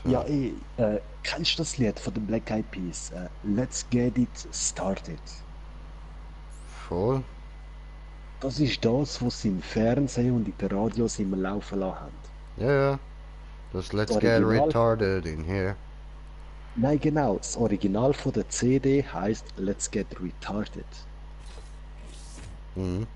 Ja, So, kennst du das Lied von den Black Eyed Peas? Let's Get It Started. voll. Das ist das, was sie im Fernsehen und in den Radios immer laufen lassen haben. Ja, ja. Das Das Let's Get Original von der, Retarded in here. nein, genau, das Original von der CD heißt Let's Get Retarded. Mhm.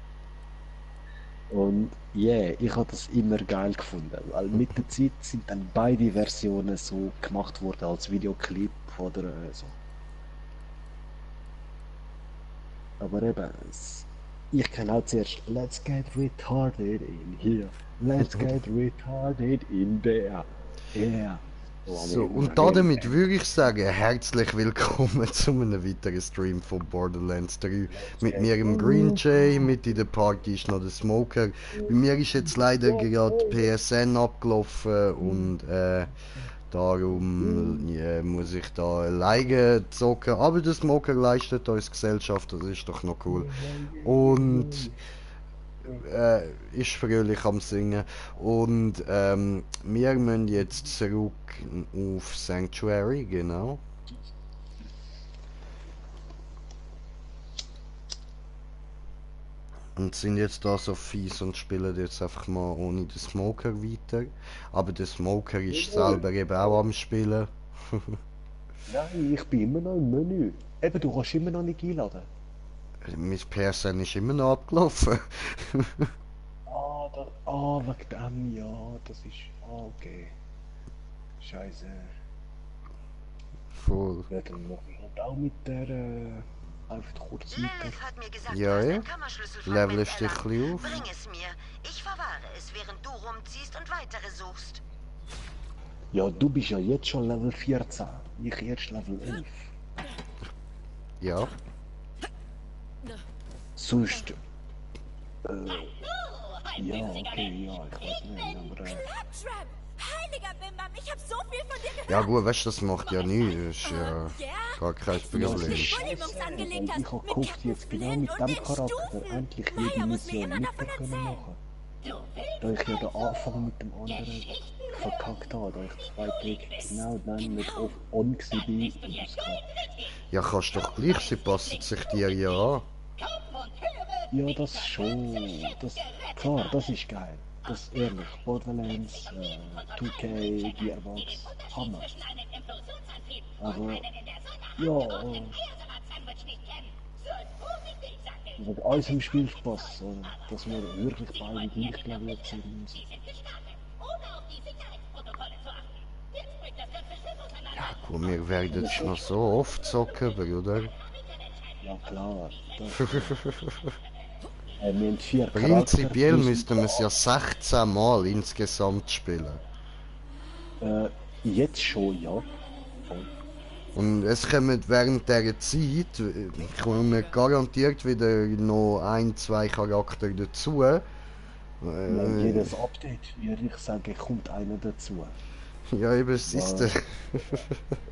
Und yeah, ich habe das immer geil gefunden, weil mit der Zeit sind dann beide Versionen so gemacht worden als Videoclip oder so. Aber eben, ich kenne auch zuerst Let's get retarded in here. Let's get retarded in there. Yeah. So habe So, ich und immer real damit gehabt. würde ich sagen, herzlich willkommen zu einem weiteren Stream von Borderlands 3. Let's Mit get mir im Green Jay, mit in der Party ist noch der Smoker. Bei mir ist jetzt leider gerade PSN abgelaufen und darum muss ich da alleine zocken. Aber der Smoker leistet uns Gesellschaft, das ist doch noch cool. Und ist fröhlich am Singen. Und wir müssen jetzt zurück auf Sanctuary, genau. Und sind jetzt da so fies und spielen jetzt einfach mal ohne den Smoker weiter. Aber der Smoker ist Jawohl. selber eben auch am Spielen. Nein, ich bin immer noch im Menü. Eben, du kannst immer noch nicht einladen. Mein PSN ist immer noch abgelaufen. Wegen dem, ja, das ist. Okay. Scheiße. Voll. Ja, dann mache ich halt auch mit der. Einfach kurz mit der. Lilith hat mir gesagt, du Ja, hast ja. ein Kammerschlüsselfragment Levelst dich ein erlangt. bisschen auf. Bring es mir. Ich verwahre es, während du rumziehst und weitere suchst. Ja, du bist ja jetzt schon Level 14. Ich erst Level 11. Ja. Sonst. Ja, okay, ja, ich weiß nicht, aber. Claptrap! Heiliger Bimbam, ich hab so viel von dir gehört. Ja gut, weißt du, das macht ja nichts. Das ist ja Ja? gar kein Dass du Ja, dich es Problem. ist mit scheiße, Bullimums weil angelegt ich hast. habe Mit gehofft, Captain jetzt genau Flynn mit und dem den Charakter Stufen. endlich Maya jede muss mir Mission immer mit davon können erzählen. machen. Da ich ja den Anfang mit dem anderen verkackt habe, da ich 2 Tage genau dann nicht auf on war und das kann. Ja, kannst doch gleich, sie passen sich dir ja an. Ja, das schon. Das, klar, das ist geil. Das ehrlich. Borderlands, 2K, Gearbox, Hammer. Aber ja, wegen unserem Spielspaß, dass wir wirklich beide gleich gelevelt sind. Und so. Ja gut, wir werden es noch so oft zocken, Bruder. Ja klar, das, wir haben 4 Charakter. Prinzipiell müssten wir es ja 16 Mal insgesamt spielen. Jetzt schon, ja. Voll. Und es kommen während dieser Zeit kommen garantiert wieder noch ein, zwei Charakter dazu. Ja, jedes Update, würde ich sagen, kommt einer dazu. Ja, eben, es ist der. Ja.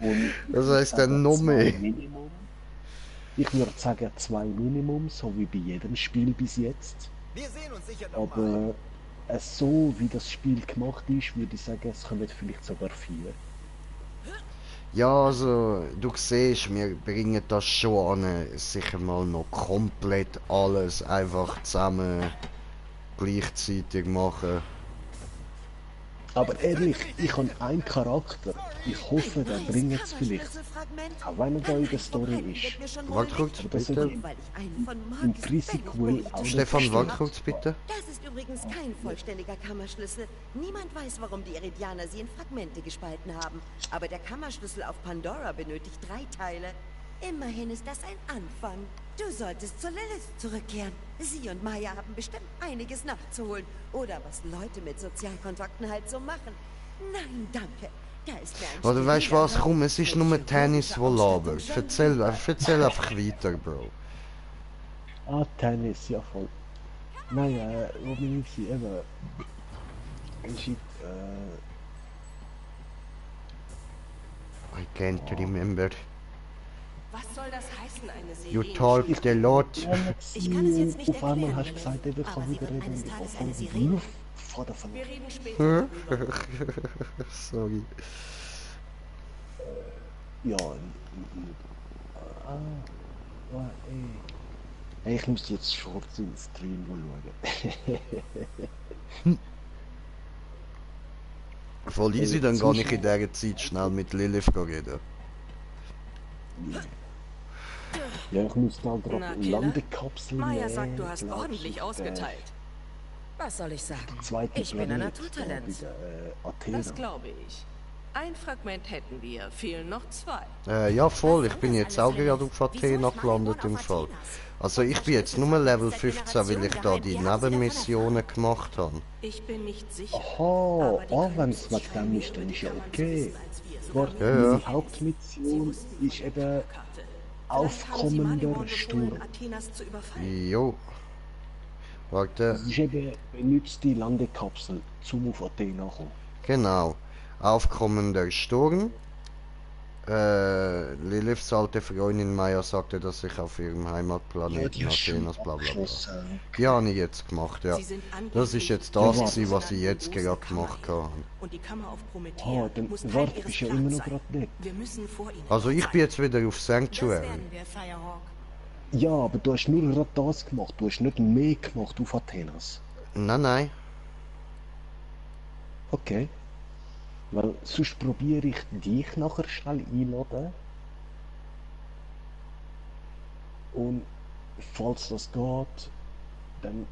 Und Das ich heisst sage dann noch zwei mehr. Minimum. Ich würde sagen 2 Minimum, so wie bei jedem Spiel bis jetzt. Wir sehen uns sicher noch mal. Aber so wie das Spiel gemacht ist, würde ich sagen, es kommen vielleicht sogar 4. Ja, also, du siehst, wir bringen das schon an, sicher mal noch komplett alles einfach zusammen gleichzeitig machen. Aber ehrlich, ich habe einen Charakter. Ich hoffe, der bringt es vielleicht. Auch wenn er da in der Story ist. Warte kurz, Aber das bitte. sollte im Pre-Sequel auch nicht Stefan, verstehen. warte kurz, bitte. Das ist übrigens kein vollständiger Kammerschlüssel. Niemand weiß, warum die Iridianer sie in Fragmente gespalten haben. Aber der Kammerschlüssel auf Pandora benötigt 3 Teile. Immerhin ist das ein Anfang. Du solltest zur Lilith zurückkehren. Sie und Maya haben bestimmt einiges nachzuholen. Oder was Leute mit Sozialkontakten halt so machen. Nein, danke. Da ist mir ein Oder weißt du was, steriler komm, Raum es ist mit nur Tennis, wo chirurgischer labert. Ausstattung. Erzähl einfach weiter, Bro. Ah, Tennis, ja voll. Nein, wo bin ich gewesen? Eben. Shit, I can't remember. Was soll das heißen, eine You Sirene? talk a lot. ja, Ich kann es jetzt nicht auf einmal erklären, hast du gesagt, eben, ich aber kann sie wieder wird reden. eines Ich Tages kann eine wieder Sirene. auf. Vater von Wir reden später darüber. Sorry. Ja, ey. Ich muss jetzt Shorts im Stream schauen. Voll easy, dann gar nicht in dieser Zeit schnell mit Lilith reden. Ja, ich muss da Na, gerade Killer? Landekapseln Maya sagt, du hast glaubst ordentlich auf der ausgeteilt. Was soll ich sagen? zweiten Ich bin ein Planet, Naturtalent. da bei der, Das Athena. glaube ich. Ein Fragment hätten wir, fehlen noch 2. Ja voll, ich bin jetzt auch gerade auf Athena gelandet im Fall. Also ich bin jetzt nur Level 15, weil ich da die Nebenmissionen gemacht habe. Ich bin nicht sicher. Aha, aber die wenn es Königin wegen dem scheinen ist, dann ist ja mehr über okay. uns zu wissen als wir. Warte, Sogar Ja, ja. meine Hauptmission ist eben aufkommender Sturm. Athenas zu überfallen. Jo. Warte, Das ist eben benutzt die Landekapsel zum auf Athena kommen. genau. Aufkommender Sturm. Liliths alte Freundin Maya sagte, dass ich auf ihrem Heimatplaneten Athenas bla bla bla. Die habe ich jetzt gemacht, ja. Sie sind Das ist jetzt das, Ja, gewesen, was ich angeblich jetzt in gerade großen gemacht habe. Und die Kammer auf Promethea Dann muss Teil warte, ihres bist ja Plans immer noch sein. gerade nicht. Wir müssen vor ihnen Also ich bin jetzt wieder auf Sanctuary. wir, Firehawk. Ja, aber du hast nur gerade das gemacht, du hast nicht mehr gemacht auf Athenas. Nein. Okay. Weil sonst probiere ich dich nachher schnell einladen. Und falls das geht, dann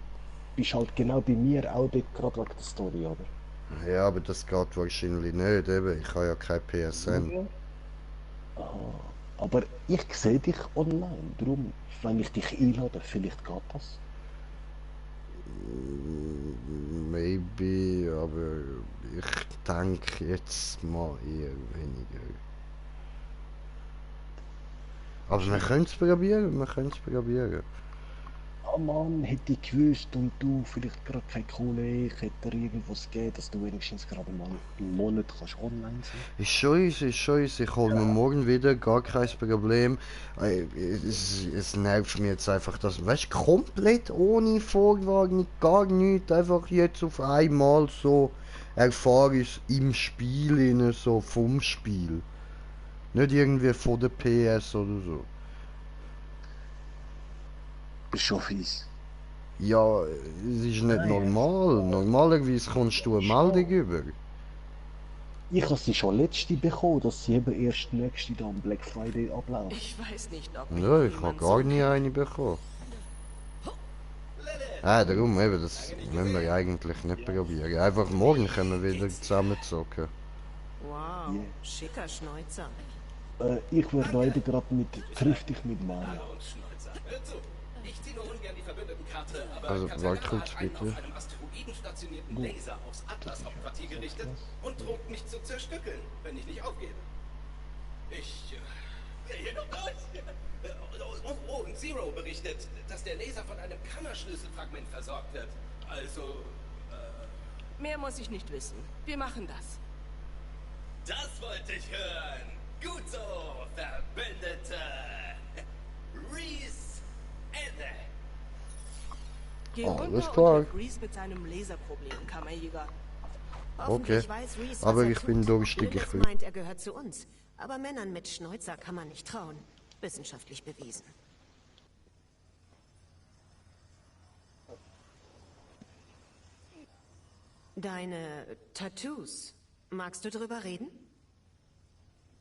bist du halt genau bei mir auch dort gerade wegen der Story, oder? Ja, aber das geht wahrscheinlich nicht, eben. Ich habe ja kein PSN. Aber ich sehe dich online, darum, wenn ich dich einlade, vielleicht geht das. Maybe, aber ich denke jetzt mal eher weniger. Aber wir können es probieren, Ah Mann, hätte ich gewusst und du vielleicht gerade keine Kohle, ich hätte dir irgendwas gegeben, dass du wenigstens gerade mal im Monat kannst online sein. Ist schon easy, ich hole mir morgen wieder, gar kein Problem. Es nervt mich jetzt einfach, dass, weißt du, komplett ohne Vorwarnung, gar nichts, einfach jetzt auf einmal so erfahre ich es im Spiel, so vom Spiel. Nicht irgendwie von der PS oder so. Ist schon fies. Ja, es ist nicht normal. Normalerweise kommst du eine Meldung über. Ich habe sie schon letzte bekommen, dass sie eben erst nächste da am Black Friday abläuft. Ich weiß nicht, ob Ja, ich habe jemand gar so nie eine bekommen. Darum eben, das müssen wir eigentlich nicht probieren. Einfach morgen können wir wieder zusammen zocken. Wow, Yeah. schicker Schnäuzer. Ich werde eben gerade mit, triff dich mit Mario. Ich ziehe nur ungern die verbündeten Karte, aber Also, kann warte seine kurz, Hand einen bitte. auf einem Asteroiden stationierten Laser aufs Atlas-Hauptquartier gerichtet und droht mich zu zerstückeln, wenn ich nicht aufgebe. Ich will hier noch durch. Und Zero berichtet, dass der Laser von einem Kammerschlüsselfragment versorgt wird. Also, Mehr muss ich nicht wissen. Wir machen das. das wollte ich hören. Gut so, Verbündete. Reese Ende. Geh Alles runter klar. und hilf Reese mit seinem Laserproblem, Kammerjäger. Hoffentlich Okay. weiß Reese, was Aber er ich bin tut. durstig, Lilith ich will. meint, er gehört zu uns. Aber Männern mit Schnäuzer kann man nicht trauen. Wissenschaftlich bewiesen. Deine Tattoos. Magst du drüber reden?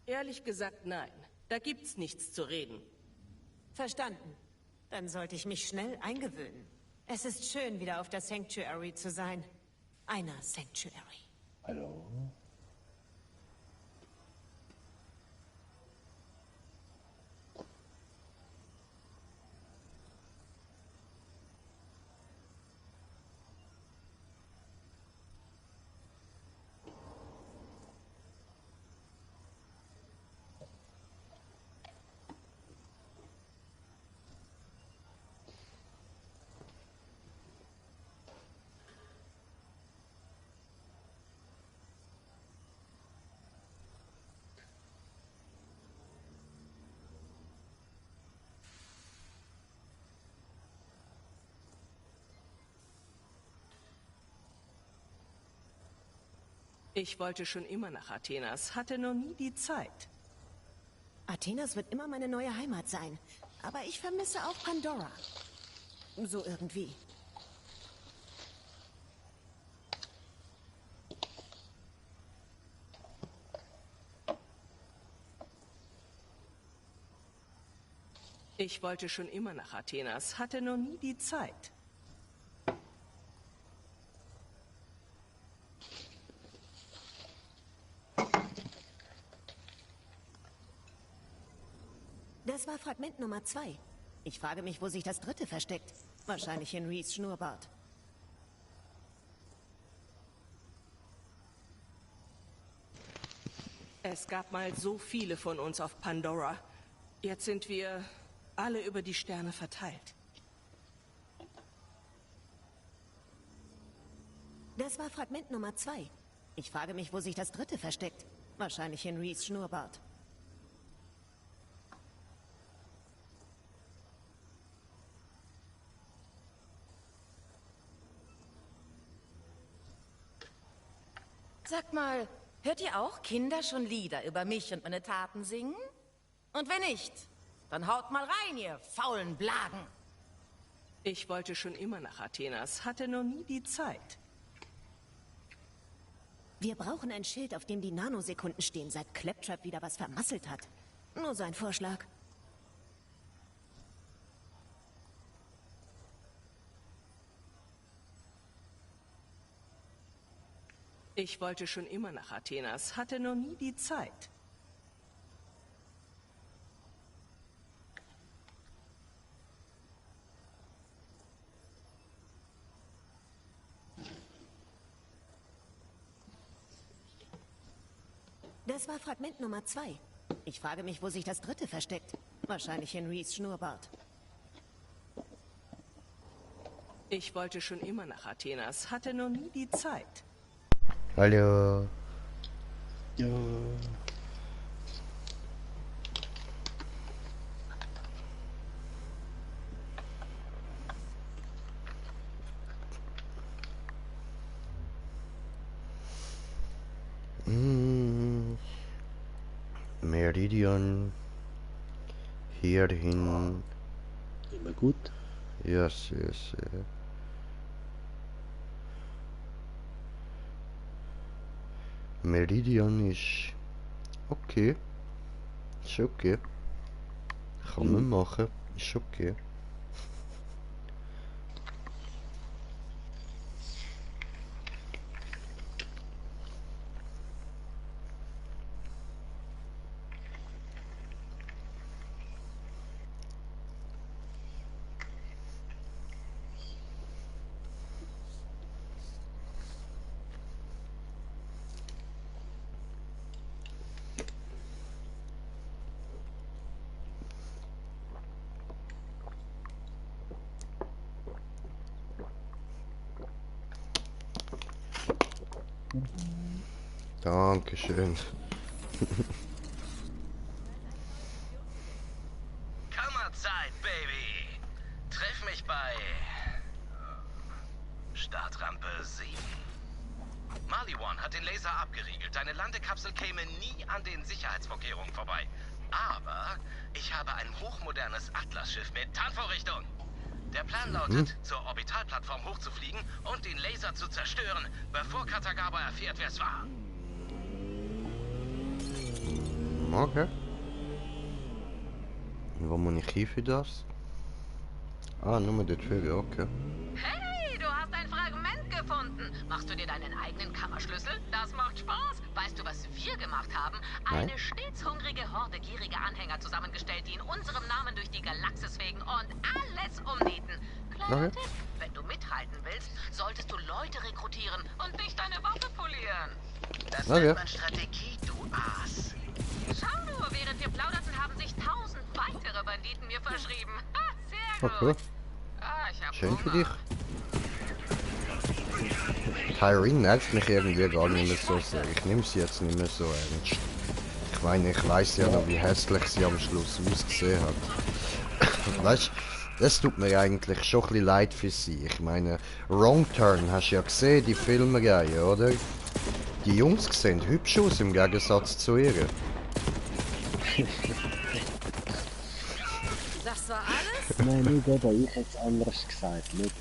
Ehrlich gesagt, nein. Da gibt's nichts zu reden. Verstanden. Dann sollte ich mich schnell eingewöhnen. Es ist schön, wieder auf der Sanctuary zu sein. Einer Sanctuary. Hallo? Ich wollte schon immer nach Athenas, hatte nur nie die Zeit. Athenas wird immer meine neue Heimat sein. Aber ich vermisse auch Pandora. So irgendwie. Ich wollte schon immer nach Athenas, hatte nur nie die Zeit. Das war Fragment Nummer 2. Ich frage mich, wo sich das dritte versteckt. Wahrscheinlich in Rhys Schnurrbart. Es gab mal so viele von uns auf Pandora. Jetzt sind wir alle über die Sterne verteilt. Das war Fragment Nummer 2. Ich frage mich, wo sich das dritte versteckt. Wahrscheinlich in Rhys Schnurrbart. Sagt mal, hört ihr auch Kinder schon Lieder über mich und meine Taten singen? Und wenn nicht, dann haut mal rein, ihr faulen Blagen. Ich wollte schon immer nach Athenas, hatte nur nie die Zeit. Wir brauchen ein Schild, auf dem die Nanosekunden stehen, seit Claptrap wieder was vermasselt hat. Nur sein Vorschlag. Ich wollte schon immer nach Athenas, hatte nur nie die Zeit. Das war Fragment Nummer 2. Ich frage mich, wo sich das dritte versteckt. Wahrscheinlich in Rhys Schnurrbart. Ich wollte schon immer nach Athenas, hatte nur nie die Zeit. Hallo. Ja. Meridian. Hierhin. Immer gut. Yes, yes, yeah. Meridian ist okay. Ist okay. Kann man machen. Ist okay. Dankeschön. Kammerzeit, Baby. Treff mich bei Startrampe 7. Maliwan hat den Laser abgeriegelt. Deine Landekapsel käme nie an den Sicherheitsvorkehrungen vorbei. Aber ich habe ein hochmodernes Atlas-Schiff mit Tarnvorrichtung. Der Plan lautet, zur Orbitalplattform hochzufliegen und den Laser zu zerstören, bevor Katagawa erfährt, wer es war. Okay. Und wo muss ich hin für das? Ah, nur dort für, okay. Hey, du hast ein Fragment gefunden. Machst du dir deinen eigenen Kammerschlüssel? Das macht Spaß. Weißt du, was wir gemacht haben? Nein. Eine stets hungrige Horde gieriger Anhänger zusammengestellt, die in unserem Namen durch die Galaxis fegen und alles umnieten. Kleiner Okay. Tipp, wenn du mithalten willst, solltest du Leute rekrutieren und nicht deine Waffe polieren. Das Okay. nennt man Strategie, du Aas. Schau nur, während wir plauderten, haben sich 1000 weitere Banditen mir verschrieben. Ha, sehr gut. Okay. Ah, ich hab Schön für Hunger. dich. Tyreen nervt mich irgendwie gar nicht mehr so sehr. Ich nehme sie jetzt nicht mehr so ernst. Ich meine, ich weiß ja noch, wie hässlich sie am Schluss ausgesehen hat. Weißt du, das tut mir eigentlich schon ein bisschen leid für sie. Ich meine, Wrong Turn hast du ja gesehen, die Filmreihe, oder? Die Jungs sehen hübsch aus im Gegensatz zu ihr. Das war alles? Nein, nicht eben, ich hätte es anders gesagt. Nicht,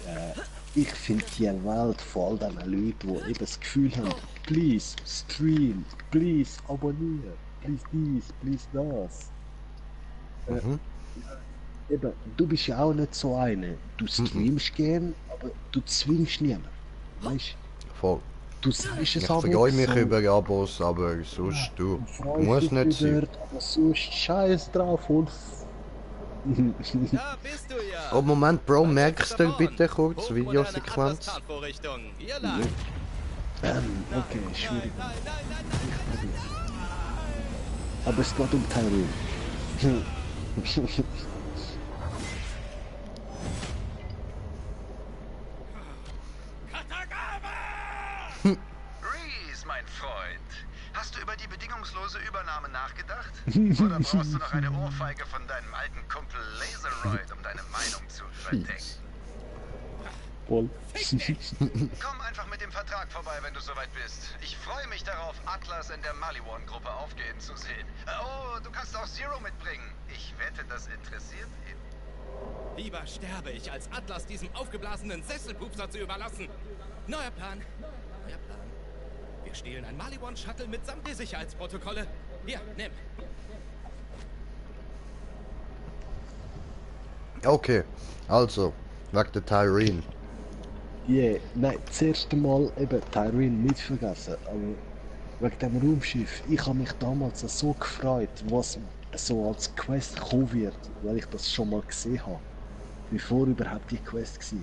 ich finde die Welt von all diesen Leuten, die eben das Gefühl haben, please stream, please abonnieren, please dies, please das. Eben, du bist ja auch nicht so eine. Du streamst gern, aber du zwingst niemanden. Weißt Voll. du? sagst es Ich aber freue mich so. über Abos, aber sonst du. freust Muss dich nicht sein. über, aber sonst scheiß drauf und Da bist du ja. Oh Moment, Bro, merkst du bitte kurz Hochmoderne Videosequenz? Atlas-Tatvorrichtung. Hier lang. okay, schwierig. Nein, nein, nein, nein. Aber es geht um Tyrone. Reese, mein Freund. Hast du über die bedingungslose Übernahme nachgedacht? Oder brauchst du noch eine Ohrfeige von deinem alten Kumpel Laseroid, um deine Meinung zu überdenken? Voll. Komm einfach mit dem Vertrag vorbei, wenn du soweit bist. Ich freue mich darauf, Atlas in der Maliwan-Gruppe aufgehen zu sehen. Oh, du kannst auch Zero mitbringen. Ich wette, das interessiert ihn. Lieber sterbe ich, als Atlas diesem aufgeblasenen Sesselpupser zu überlassen. Neuer Plan. Neuer Plan. Wir stehlen ein Maliwan-Shuttle mitsamt der Sicherheitsprotokolle. Hier, nimm. Okay, also, wegen der Tyrene. Nein, das erste Mal eben Tyrene nicht vergessen, aber wegen dem Raumschiff, ich habe mich damals so gefreut, was so als Quest kommen wird, weil ich das schon mal gesehen habe, bevor überhaupt die Quest war.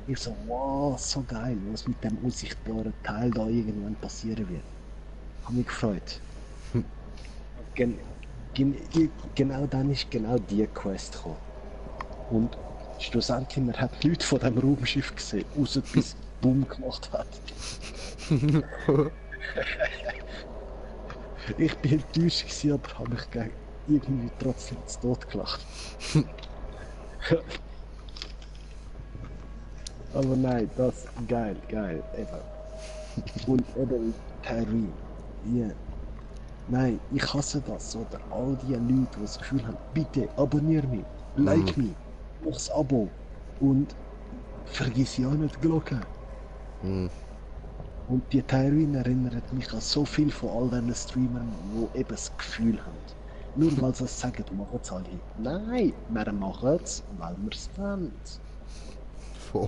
Ich so, wow, so geil, was mit dem unsichtbaren Teil da irgendwann passieren wird. Habe mich gefreut. Genau dann ist genau die Quest gekommen. Und schlussendlich, man hat nichts von dem Raumschiff gesehen, außer bis es Bumm gemacht hat. Ich bin enttäuscht gewesen, aber habe mich irgendwie trotzdem zu Tod gelacht. Aber nein, das geil, eben. Und eben Tyrene, nein, ich hasse das, oder all die Leute, die das Gefühl haben, bitte abonniere mich, like mich, mach das Abo und vergiss ja nicht die Glocke. Und die Tyrene erinnert mich an so viel von all diesen Streamern, die eben das Gefühl haben. Nur weil sie es sagen, machen es alle. Nein, wir machen es, weil wir es wollen.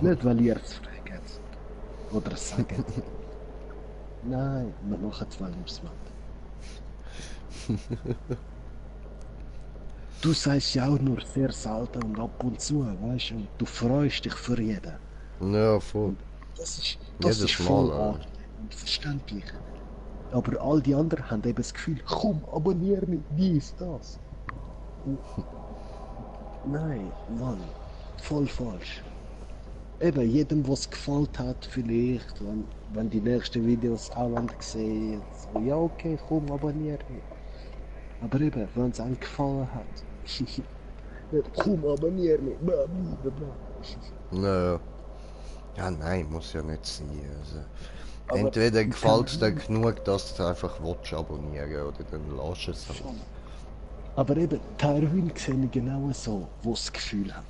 Nicht, weil ihr es fragt. Oder es sagt. Nein, wir machen es, weil wir es wollen. Du sagst ja auch nur sehr selten und ab und zu, weißt du? Und du freust dich für jeden. Ja, voll. Das ist Jedes voll Mal, arg und verständlich. Aber all die anderen haben eben das Gefühl, komm, abonniere mich, dies, das. Und nein, Mann, voll falsch. Eben, jedem, was gefallen hat, vielleicht, wenn die nächsten Videos auch sehen, so, ja okay, komm, abonniere mich. Aber eben, wenn es einem gefallen hat, nicht, komm, abonniere mich, bla bla bla. Nö. Ja, nein, muss ja nicht sein. Also, Aber entweder gefällt es dir genug, dass du einfach willst abonnieren oder dann lass es halt. Aber eben, Tyrene sehe ich genau so, wo das Gefühl hat.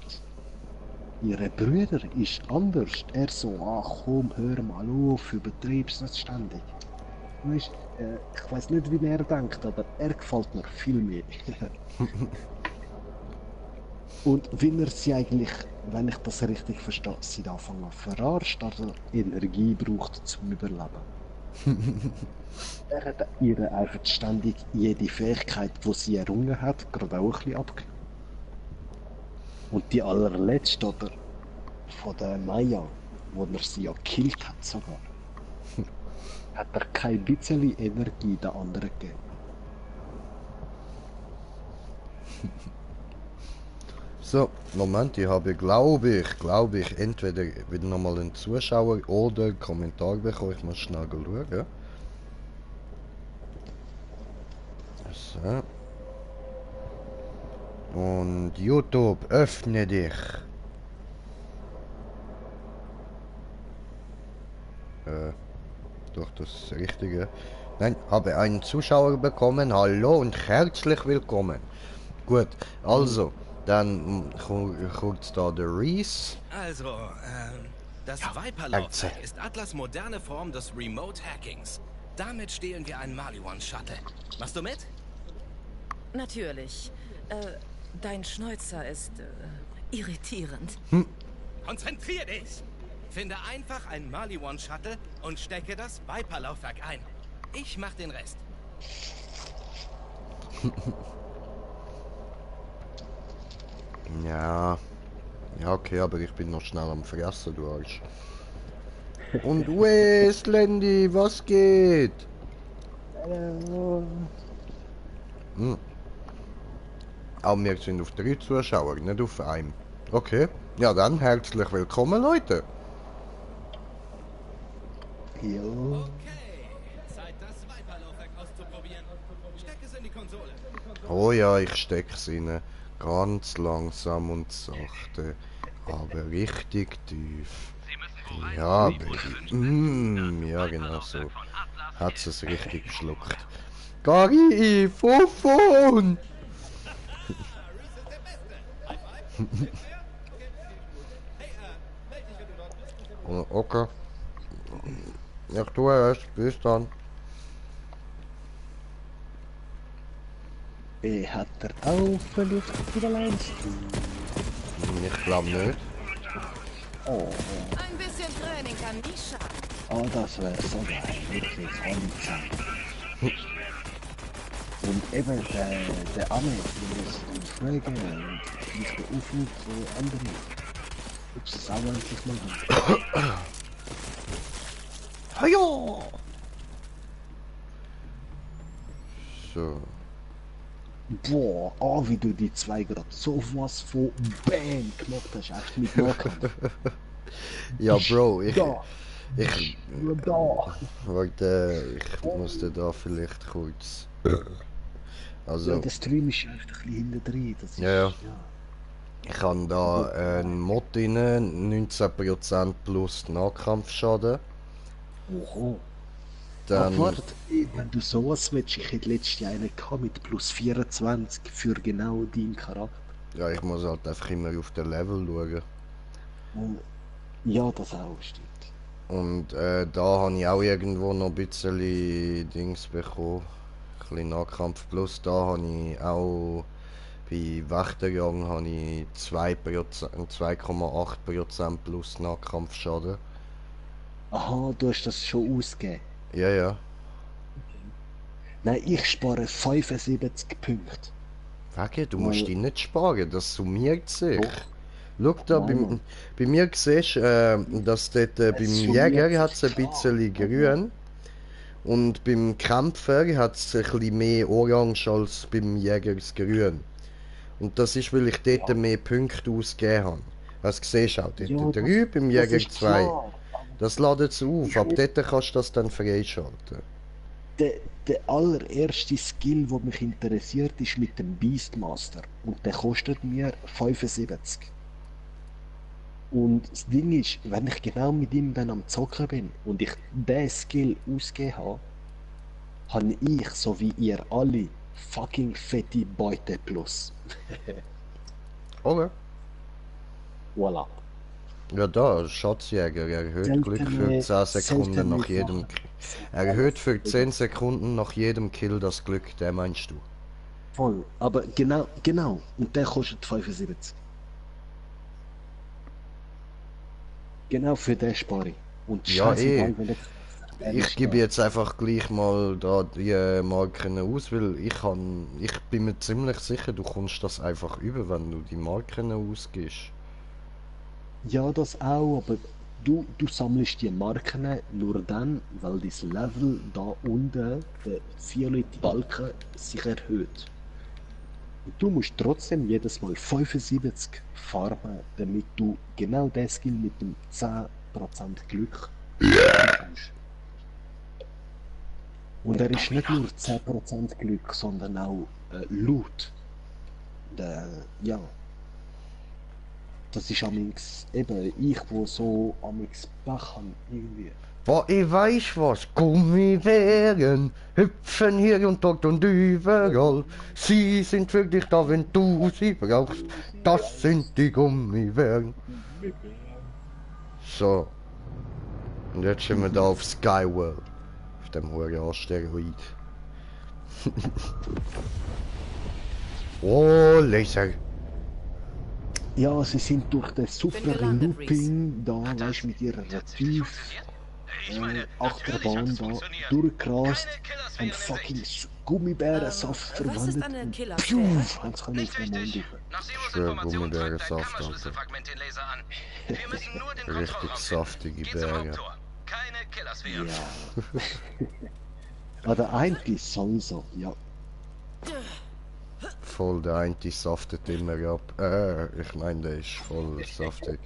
Ihre Brüder ist anders. Er so, ach komm, hör mal auf, übertreib's nicht ständig. Weißt, ich weiß nicht, wie er denkt, aber er gefällt mir viel mehr. Und weil er sie eigentlich, wenn ich das richtig verstehe, seit Anfang an verarscht, also Energie braucht zum Überleben. Er hat ihr einfach ständig jede Fähigkeit, die sie errungen hat, gerade auch ein bisschen abgenommen. Und die allerletzte, oder von der Maya, wo er sie ja gekillt hat sogar, hat er kein bisschen Energie den anderen gegeben. So, Moment, ich habe, glaube ich, entweder wieder nochmal einen Zuschauer oder einen Kommentar bekommen. Ich muss schnell schauen. So. Und YouTube, öffne dich. doch das Richtige. Nein, habe einen Zuschauer bekommen. Hallo und herzlich willkommen. Gut, also, dann kurz da der Reese. Also, das Viper-Laufwerk ist Atlas' moderne Form des Remote-Hackings. Damit stehlen wir einen Maliwan-Shuttle. Machst du mit? Natürlich. Dein Schnäuzer ist irritierend. Konzentrier dich! Finde einfach einen Maliwan-Shuttle und stecke das Viper-Laufwerk ein. Ich mach den Rest. Ja. Ja, okay, aber ich bin noch schnell am Fressen, du Arsch. Und Westlandy, was geht? Aber wir sind auf 3 Zuschauer, nicht auf einem. Okay, ja dann herzlich willkommen, Leute. Ja. Okay, Zeit, das Viper-Laufwerk auszuprobieren. Steck es in die Konsole. Oh ja, ich steck's rein. Ganz langsam und sachte, aber richtig tief. Ja, Baby. Ja, genau so. Hat es richtig geschluckt. Gary, Fofon! Okay. Ich tue es. Bis dann. Hat er auch verliebt für den Leinst? Ich glaube nicht. Oh, Ein bisschen Training kann nie schaden. oh, das wäre so geil, wirklich, Hollenzeit. Und eben, der Arme, der muss fragen und ich aufrufen zu anderen, ob sie es auch endlich mal haben. Hajo! So. Boah, oh, wie du die zwei gerade so was von Bang gemacht hast, echt mit Nahkampf. Ja, Bro, Da, ich, nur da. warte, ich musste da vielleicht kurz. Also, Ja, der Stream ist echt ein bisschen hinten drin, das ist, Ja. ich habe da einen Mod rein, 19% plus Nahkampfschaden. Oho. Dann, Warte, wenn du sowas willst, ich hätte letztes Jahr einen gehabt mit plus 24 für genau deinen Charakter. ja, ich muss halt einfach immer auf den Level schauen. Ja, das auch stimmt. Und da habe ich auch irgendwo noch ein bisschen Dings bekommen. Ein bisschen Nahkampf plus. Da habe ich auch bei Wächterjagd habe ich 2,8% plus Nahkampfschaden. Aha, du hast das schon ausgegeben. Ja, ja. Nein, ich spare 75 Punkte. Wege, du musst dich nicht sparen, das summiert sich. Doch. Schau da, Nein, bei mir siehst du, dass dort beim summiert Jäger hat es sich ein bisschen klar. grün. Und beim Kämpfer hat es ein bisschen mehr orange als beim Jäger das Grün. Und das ist, weil ich dort mehr Punkte ausgegeben habe. Das siehst du auch dort. Ja, 3, beim Jäger ist 2. klar. Das ladet es auf, Ich ab muss- dort kannst du das dann freischalten. Der allererste Skill, der mich interessiert, ist mit dem Beastmaster. Und der kostet mir 75. Und das Ding ist, wenn ich genau mit ihm dann am Zocken bin und ich den Skill ausgegeben habe ich, so wie ihr alle, fucking fette Beute plus. Okay. Voilà. Ja, da, Schatzjäger erhöht Seltene- Glück für 10 Sekunden seltene nach jedem Sachen. Erhöht für 10 Sekunden nach jedem Kill das Glück, der meinst du? Voll. Aber genau. Und der kostet 75. Genau für den spare ich. Und Ja, scheißegal, wenn Ich gebe jetzt einfach gleich mal da die Marken aus, weil ich bin mir ziemlich sicher, du kommst das einfach über, wenn du die Marken ausgibst. Ja, das auch, aber du sammelst die Marken nur dann, weil das Level da unten, der violette Balken, sich erhöht. Und du musst trotzdem jedes Mal 75 farmen, damit du genau den Skill mit dem 10% Glück bekommst. Und er ist nicht nur 10% Glück, sondern auch Loot. Ja. Das ist amix eben ich, wo so amix Pech habe, irgendwie. Boah, ich weiß was, Gummibären hüpfen hier und dort und überall. Sie sind wirklich da, wenn du sie brauchst. Das sind die Gummibären. So. Und jetzt sind wir da auf Skyworld. Auf dem hohen Asteroid. Oh, Laser. Ja, sie sind durch das super gelandet, Looping da, weißt mit ihrer Achterbahn da durchgerast und fucking Gummibärensaft was ist verwendet eine und Killersphäre? pfiuh, haben sie können auf den Mond rauf. Nach Simos Schwör, Informationen treibt der Gummibärensaft, Kammerschlüsselfragment den Laser an. Wir müssen nur den Richtig Kontrollraum saftige finden. Geht's im Berge. Haupttor. Keine Killersphäre. Ja. Oder eigentlich sowieso, ja. Voll, der eine saftet immer ab. Ich meine, der ist voll saftig.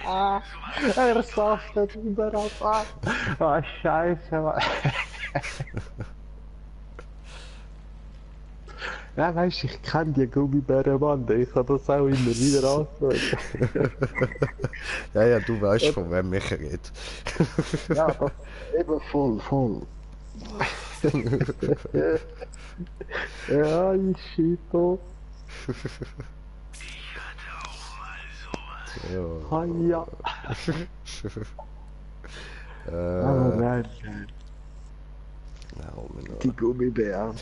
Er saftet überall ab. Ah, scheiße, Mann. Ja, weißt du, ich kenne die Gummibärenbande, ich kann das auch immer wieder anschauen. Ja, du weißt, von wem ich rede. Ja, das eben voll. Ja, ich Shito. Ja. Ja. Aber nein. Die Gummibären.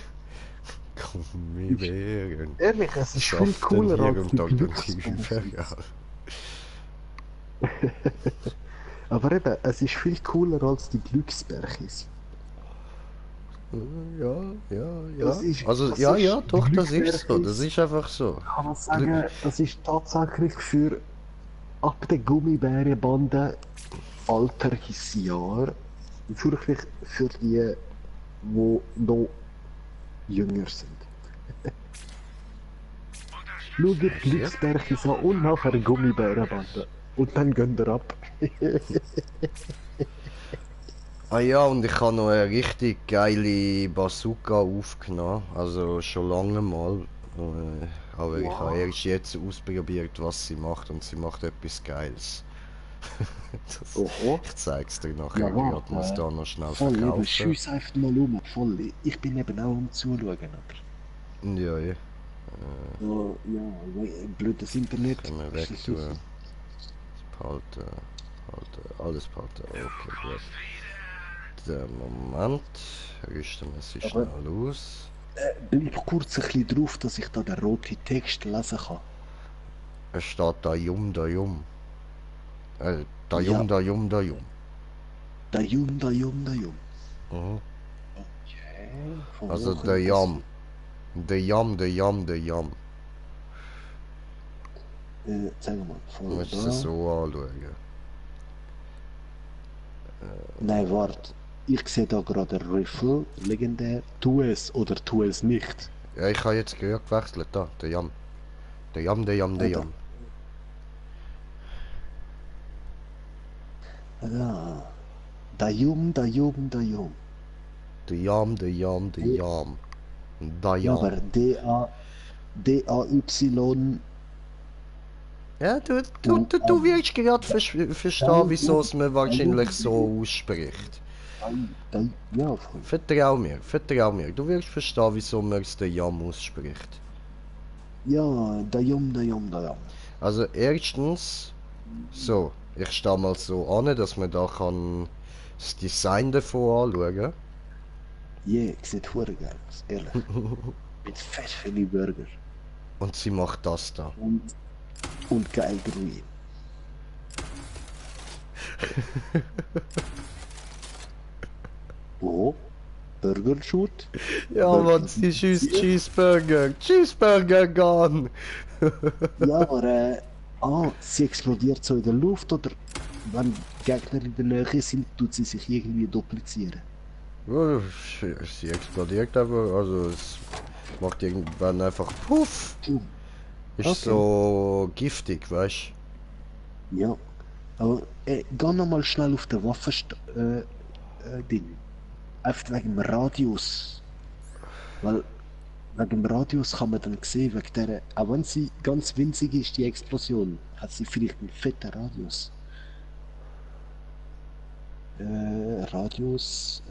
Gummibären. Ehrlich, es ist viel cooler als die Glücksbärchen. Aber eben, es ist viel cooler als die Glücksbärchis. Ja. Das ist- Also, das ja, ist- ja, doch, die das ist so. Glücksbärchen- Das ist einfach so. Kann man sagen, das ist tatsächlich für ab der Gummibärenbande Altersjahr wirklich für die, die noch jünger sind. Schau die Glücksbärchis an und nachher Gummibärenbande. Und dann gehen wir ab. Ah ja, und ich habe noch eine richtig geile Bazooka aufgenommen. Also schon lange mal. Aber ich habe erst jetzt ausprobiert, was sie macht. Und sie macht etwas Geiles. Oho. Ich zeig's dir nachher. Ja, Ich muss warte. da noch schnell Voll, eben, verkaufen. schiess einfach mal um. Voll. Ich bin eben auch am Zuschauen, aber... Ja, ja. Ja, blödes Internet. Können wir weg tun. Behalten. Alles behalten. Okay, gut. Der Moment. Rüsten wir sie schnell aus. Bleib kurz ein bisschen drauf, dass ich da den roten Text lesen kann. Es steht da Jum. Da Jum. Ja. Da Jum. Da Jum. Mhm. Okay. Von Also wo der kommt Jam. Der Jam. das? Sag mal, Du von musst es da. so anschauen. Nein, warte. Ich sehe da gerade ein Riffle, legendär. Tu es oder tu es nicht. Ja, ich habe jetzt gehört gewechselt da. Der Jam. Der Jam. Ja. Da Jum. Der Jam. Da Ja, Jam. aber D-A-Y. Ja, du wirst gerade verstehen, wieso es man wahrscheinlich so ausspricht. Ja, Freund. Vertrau mir. Du wirst verstehen, wieso man es der Jam ausspricht. Ja, da Jum. Also erstens, so, ich stehe mal so an, dass man da kann das Design davon anschauen. Yeah, sieht verdammt geil aus, ehrlich. Mit fett viele Burger. Und sie macht das da. Und geil grün. Oh, Burger Shoot? Ja, Mann, sie schießt Cheeseburger gone. Ja, aber sie explodiert so in der Luft oder wenn Gegner in der Nähe sind, tut sie sich irgendwie duplizieren. Ja, sie explodiert einfach, also es macht irgendwann einfach Puff. Ist Okay. so giftig, weißt Ja, aber geh nochmal schnell auf den Ding. Einfach wegen dem Radius. Weil wegen dem Radius kann man dann sehen, wegen der, auch wenn sie ganz winzig ist, die Explosion, Hat sie vielleicht einen fetten Radius? Radius.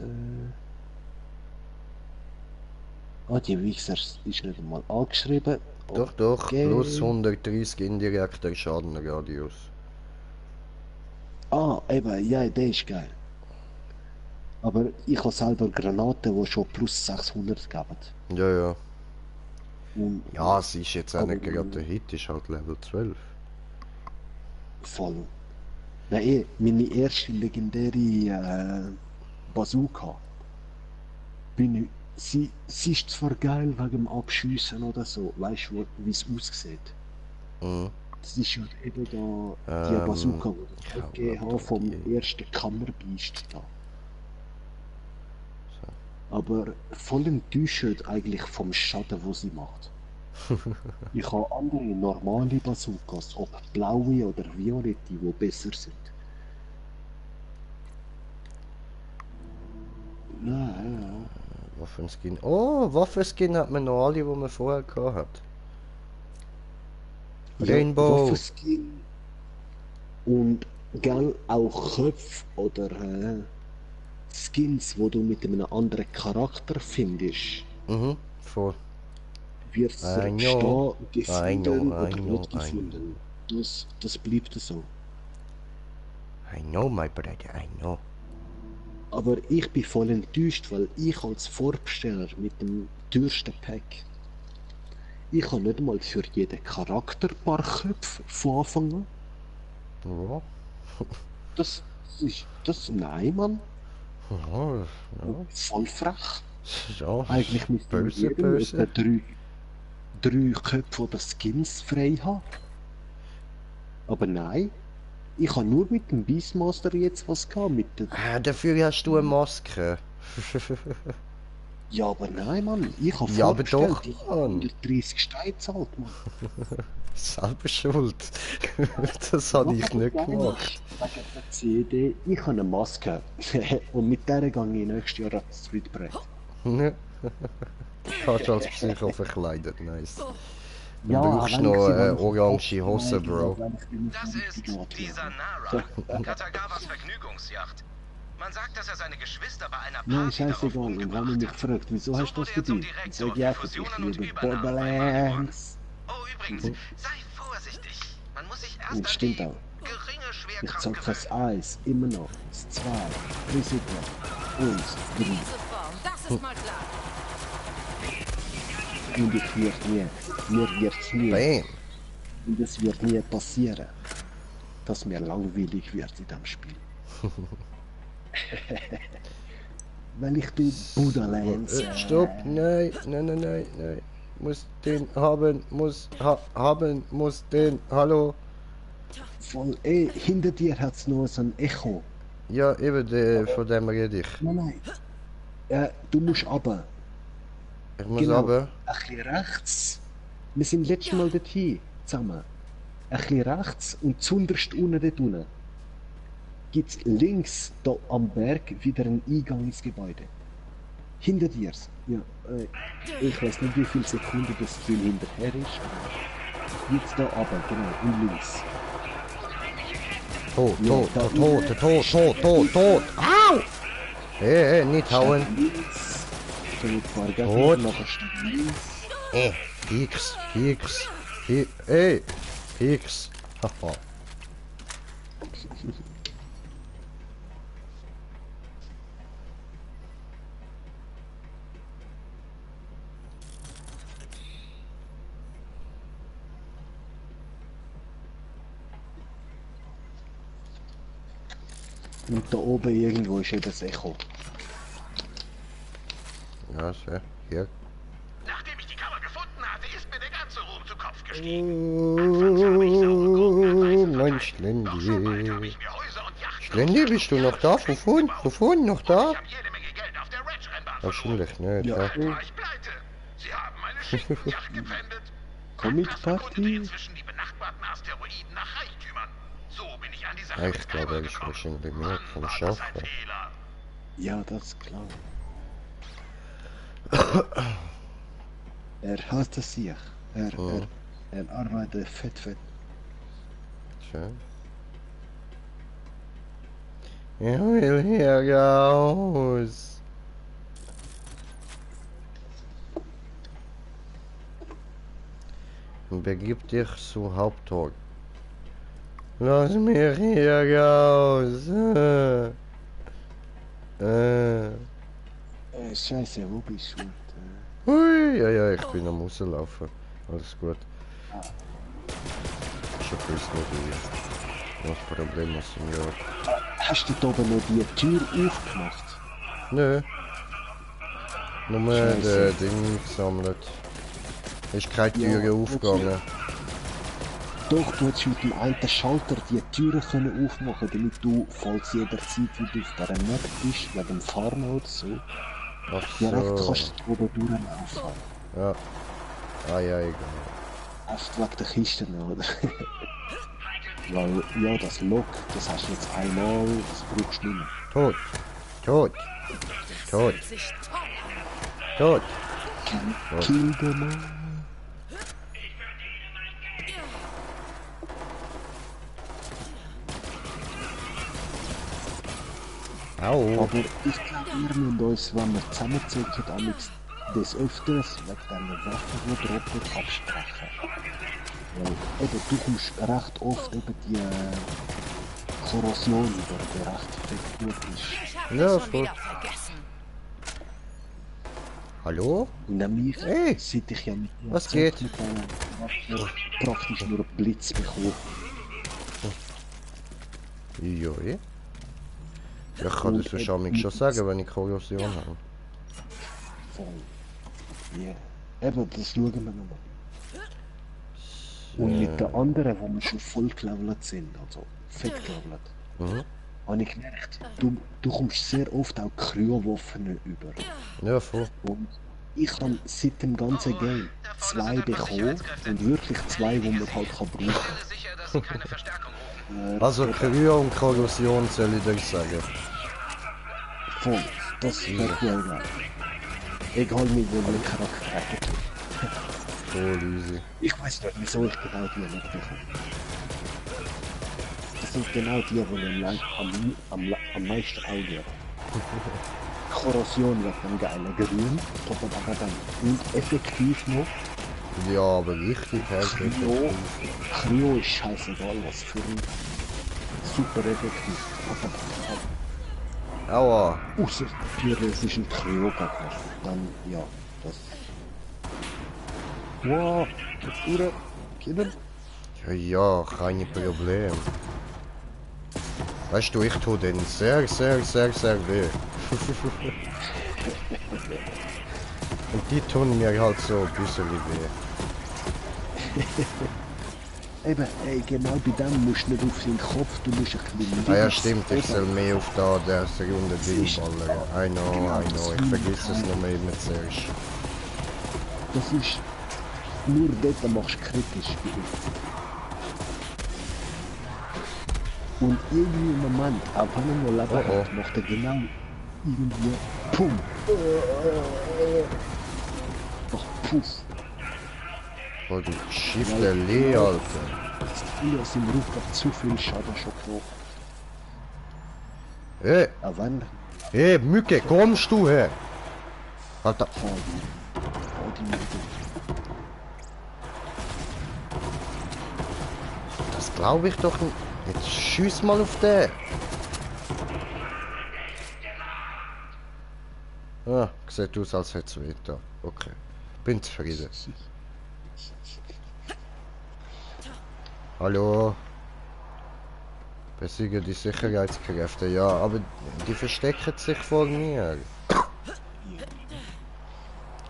Die Wichser ist nicht einmal angeschrieben. Doch, doch, Okay. plus 130 indirekter Schadenradius. Eben, ja, der ist geil. Aber ich habe selber Granaten, die schon plus 600 geben. Ja, ja. Und Ja, es ist jetzt auch Aber- nicht gerade der Hit, ist halt Level 12. voll. Nein, meine erste legendäre Bazooka. Sie ist zwar geil wegen dem Abschiessen oder so, weißt du, wie es aussieht. Mhm. Das ist ja eben da die Bazooka, die ich gegeben habe vom ersten Kammerbeast da. Aber voll enttäuscht eigentlich vom Schaden, wo sie macht. Ich habe andere normale Bazookas, ob blaue oder violette, die besser sind. Nein, Waffenskin. Oh, Waffenskin hat man noch alle, die man vorher gehabt hat. Rainbow. Waffenskin und gell, auch Köpfe oder Skins, wo du mit einem anderen Charakter findest, Mhm, voll. wird es I stehen, know, gefunden I oder know, nicht I gefunden. Das bleibt so. I know, my brother, I know. Aber ich bin voll enttäuscht, weil ich als Vorbesteller mit dem teuersten Pack, ich habe nicht mal für jeden Charakter ein paar Köpfe von Anfang an. Ja. Nein, Mann, Ja, ja. voll frech. Ja, Eigentlich müsste böse, jeder böse. etwa drei Köpfe oder Skins frei haben. Aber nein, ich habe nur mit dem Beastmaster jetzt was gehabt, mit der... Dafür hast du eine Maske. Ja, aber nein, Mann, ich habe Ja, aber vorbestellt, doch, ich habe Mann. 130 Steine gezahlt, Mann. Selber schuld. Das habe ich nicht gemacht. Wegen der CD, ich habe eine Maske und mit der gehe ich nächstes Jahr ans Streetbrett. Ne? Kannst du als Psycho verkleidet, nice. Du Ja, brauchst wenn noch ich sie eine dann orange verkaufe, Hose, nein, Bro. wenn ich die Das nicht ist richtig die gehe. Sanara, Katagawas Vergnügungsjacht. Man sagt, dass er seine Geschwister bei einer Nein, Party darauf scheißegal. Und wenn man mich umgebracht hat. fragt, wieso hast du das wurde er zum verdient? Direktor Sag ich einfach, für ich Fusionen und liebe Übernahmen bei Borderlands. Oh, übrigens, sei vorsichtig. Man muss sich erst Und an stimmt die auch. geringe Ich Schwerkraft sag das gewöhnen. 1 immer noch, das 2, Risiko und 3. Diese Form, das ist mal klar. Und ich wird nie. Mir wird's nie. Bam. Und es wird nie passieren, dass mir langweilig wird in diesem Spiel. Weil ich du Borderlands. Stopp, nein, nein, nein, nein, nein. Muss den haben, haben, muss den, hallo. Voll, hinter dir hat's noch so ein Echo. Ja, eben, von dem rede ich. Nein. Du musst runter. Ich muss Genau. aber. Ein bisschen rechts. Wir sind letztes Mal dort hin, zusammen. Ein bisschen rechts und zunderst unten dort unten. Gibt's links da am Berg wieder einen Eingang ins Gebäude. Hinter dir. Ja, ich weiß nicht, wie viele Sekunden das Spiel hinterher ist. Aber jetzt da runter, genau, und links. Tot, Ja, tot, da tot. Au! Hey, nicht hauen. Links. So, ich fahre gleich Tot. nachher steht links. Hicks. Hicks. Haha. Und da oben irgendwo ist eben das Echo. Ja, sehr. Hier. Nachdem ich die Kammer gefunden hatte, ist mir der ganze Ruhm zu Kopf gestiegen. Anfangs habe ich saure Gurken Mein verteilt. Doch schon bald habe ich Schlendi. mir Häuser und Yachten Schlendi, bist du noch da? Wovon noch da? Ich habe jede Menge Geld auf der Ranch-Rennbahn verloren. Wahrscheinlich nicht, Ja. ja. Bald war ich pleite. Sie haben meine Schichtenjacht gepfändet. Comic Atlas erkundete Party? inzwischen die benachbarten Asteroiden nach Reichtümern. So bin ich an die Sache Ich mit glaube, Kyber er ist gekommen. wahrscheinlich mehr Mann, vom war das Schaffen. ein Fehler. Ja, das ist klar. Er hasst es sich. Er arbeitet fett. Okay. Ich will hier raus. Begib dich zum Haupttor. Lass mich hier raus. Scheiße, wo bist du? Hui, ja, ich bin am rauslaufen. Alles gut. Ich gewusst nicht, was Problem ist, Senor. Hast du da oben noch die Tür aufgemacht? Nö. Nur Scheiße. den Ding gesammelt. Ist keine Türe Ja, aufgegangen. Doch, du hättest mit dem alten Schalter die Türen können aufmachen, damit du, falls jederzeit wieder auf dieser Map bist, wegen dem Fahren oder so, Ach direkt so. kannst du oben durchlaufen. Ja. Ah ja, egal. Erst wegen der Kisten, oder? Weil, ja, das Lock, das hast du jetzt einmal, das brauchst du nicht mehr. Tot. Tot. Tot. Fühlt sich toll an. Tot. Kill the man. Au. Aber ich glaube, wir müssen uns, wenn wir zusammenzocken, amigs des Öfters wegen dieser Waffen, die droppen, absprechen. Weil eben, du kommst recht oft über die Korrosion über, die recht gut ist. Ich hab Ja, dich schon voll. wieder vergessen. Hallo? Und nämlich, Hey, seit ich ja mit was geht? Mit dieser Waffe praktisch nur einen Blitz bekommen. Joi. Ich kann das wahrscheinlich schon sagen, wenn ich Korrosion habe. Voll. Ja. Eben, das schauen wir nochmal. Und mit den anderen, wo wir schon voll gelevelt sind, also fett gelevelt, Mhm. habe ich gemerkt, du kommst sehr oft auch Kryowaffen über. Ja, voll. Und ich habe seit dem ganzen Game 2 bekommen und wirklich 2, die man halt kann brauchen Sicher, dass sie keine Verstärkung rufen. Also Kryo und Korrosion soll ich dir sagen. Voll, das wäre cool gewesen. Egal mit welchem Charakter. Voll easy. Ich weiß nicht, wieso ich genau die nicht bekomme. Das sind genau die, die am meisten Auge haben. Korrosion wird dann geiler grün, aber dann und effektiv noch. Ja, aber richtig heftig. Kryo ist scheißegal, was für ein super effektiv. Aua. Außer natürlich es ist ein Kryo-Gegner. Dann ja, das. Wow, jetzt durch. Kinder. Ja, ja, keine Problem. Weißt du, ich tue den sehr weh. Und die tun mir halt so ein bisschen weh. Eben, ey, genau bei dem musst du nicht auf den Kopf, du musst ein bisschen Ah ja, links stimmt, ich soll oben. mehr auf da der runde Ding ballern. I know, ich vergesse es noch immer zuerst. Das ist nur dort machst du kritisch. Und irgendwie im Moment, auch wenn er noch Leben Oh, oh. hat, macht er genau irgendwie Pum. Ach, Puff. Oh, du Schiffle Lee, Alter. Ich aus dem Ruf noch zu viel Schaden schon gemacht. Hey, Auch wenn hey, Mücke, kommst du her? Alter, die das glaube ich doch nicht. Jetzt schieß mal auf den. Ah, sieht aus, als hätte es weh da. Okay, bin zufrieden. Hallo? Besiege die Sicherheitskräfte, ja, aber die verstecken sich vor mir.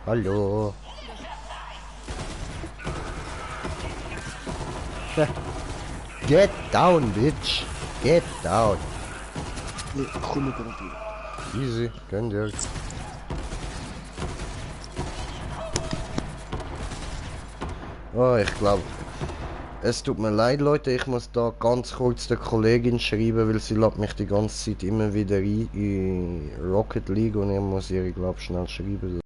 Hallo? Get down, bitch! Get down! Nee, komm mit der Easy, gönn dir. Oh, ich glaube, es tut mir leid, Leute, ich muss da ganz kurz der Kollegin schreiben, weil sie lädt mich die ganze Zeit immer wieder rein in Rocket League und ich muss ihr, glaube schnell schreiben.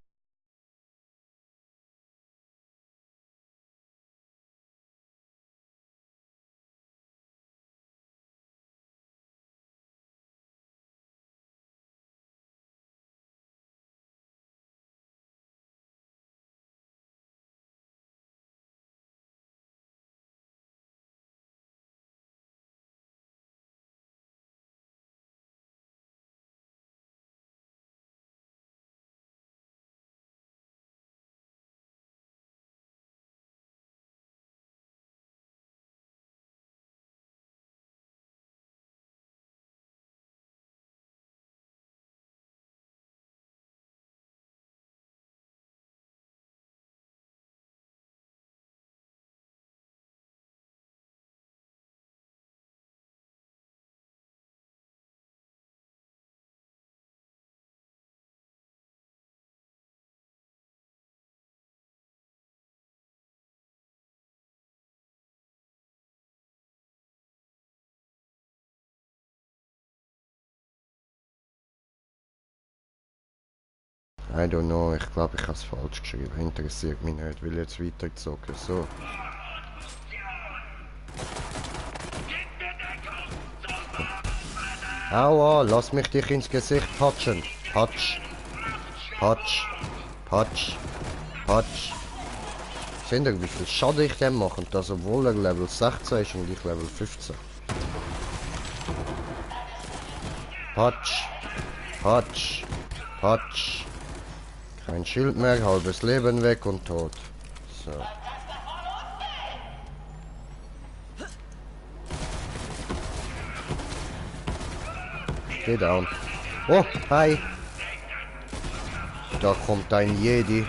I don't know, ich glaube, ich habe es falsch geschrieben. Interessiert mich nicht, will jetzt weitergezogen. So. Aua, lass mich dich ins Gesicht patschen. Patsch. Patsch. Patsch. Patsch. Seht ihr, wie viel Schaden ich dem mache? Und das, obwohl er Level 16 ist und ich Level 15. Patsch. Patsch. Patsch. Kein Schild mehr, halbes Leben weg und tot. So. Steh down. Oh, hi. Da kommt ein Jedi.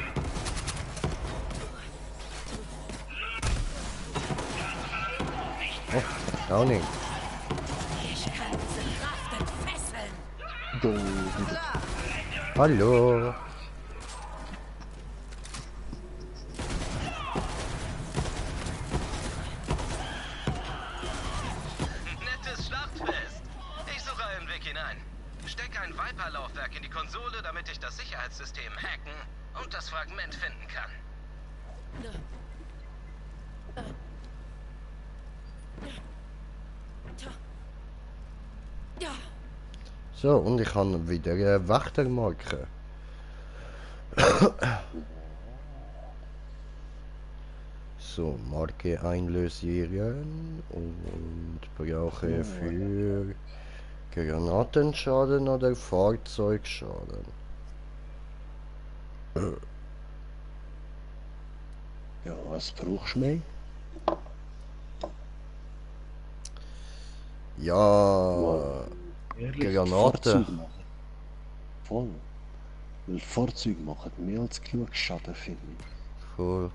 Oh, Downing. Ich kann diese Kraft entfesseln. Hallo. Nettes Schlachtfest. Ich suche einen Weg hinein. Stecke ein Viper-Laufwerk in die Konsole, damit ich das Sicherheitssystem hacken und das Fragment finden kann. Ja. So, und ich habe wieder eine Wächtermarke. So, Marke einlösieren und brauche für Granatenschaden oder Fahrzeugschaden. Ja, was brauchst du mehr? Ja, Ehrlich, Granaten. Fahrzeuge machen. Voll. Weil Fahrzeuge machen mehr als genug Schaden, finde ich. Cool.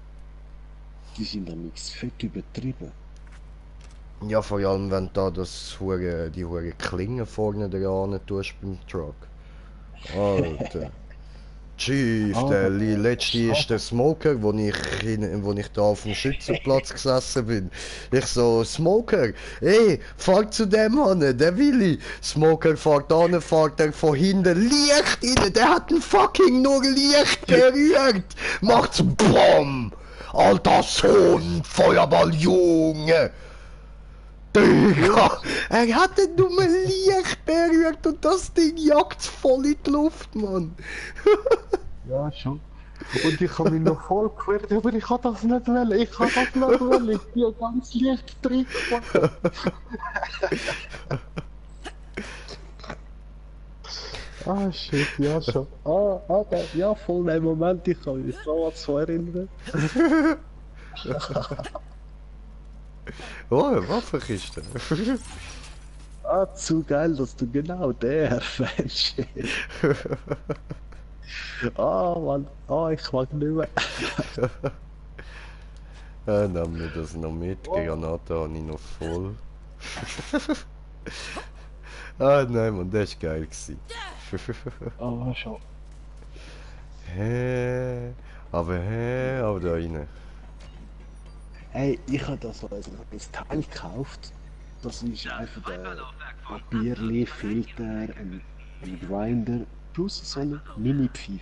Die sind am fett übertrieben. Ja, vor allem wenn da die hure Klinge vorne dran tust beim Truck. Alter. Chief, der letzte ist der Smoker, wo ich da auf dem Schützenplatz gesessen bin. Ich so, Smoker, ey, fahr zu dem an, der Willi. Smoker fährt an, fährt er von hinten Licht rein, der hat ein fucking nur Licht berührt. Macht's BOM! Alter Sohn, Feuerball, Junge! Digga, er hat ein dummes Licht berührt und das Ding jagt voll in die Luft, Mann. Ja, schon. Und ich habe mich noch voll gewehrt, aber ich kann das nicht wollen. Ich kann das nicht wollen. Ich bin ja ganz leicht drin. Ah, shit, ja schon. Okay, ja, voll im Moment, ich kann mich so an so erinnern. Oh, eine Waffenkiste. Zu geil, dass du genau der erfährst. Mann, ich mag nicht mehr. Nimm mir das noch mit, Granate habe ich noch voll. Nein, Mann, das war geil gewesen. Schon. Aber da rein. Hey, ich habe da so ein Teil gekauft. Das ist einfach ein Papierli, Filter, ein Grinder plus so eine Mini-Pfeife.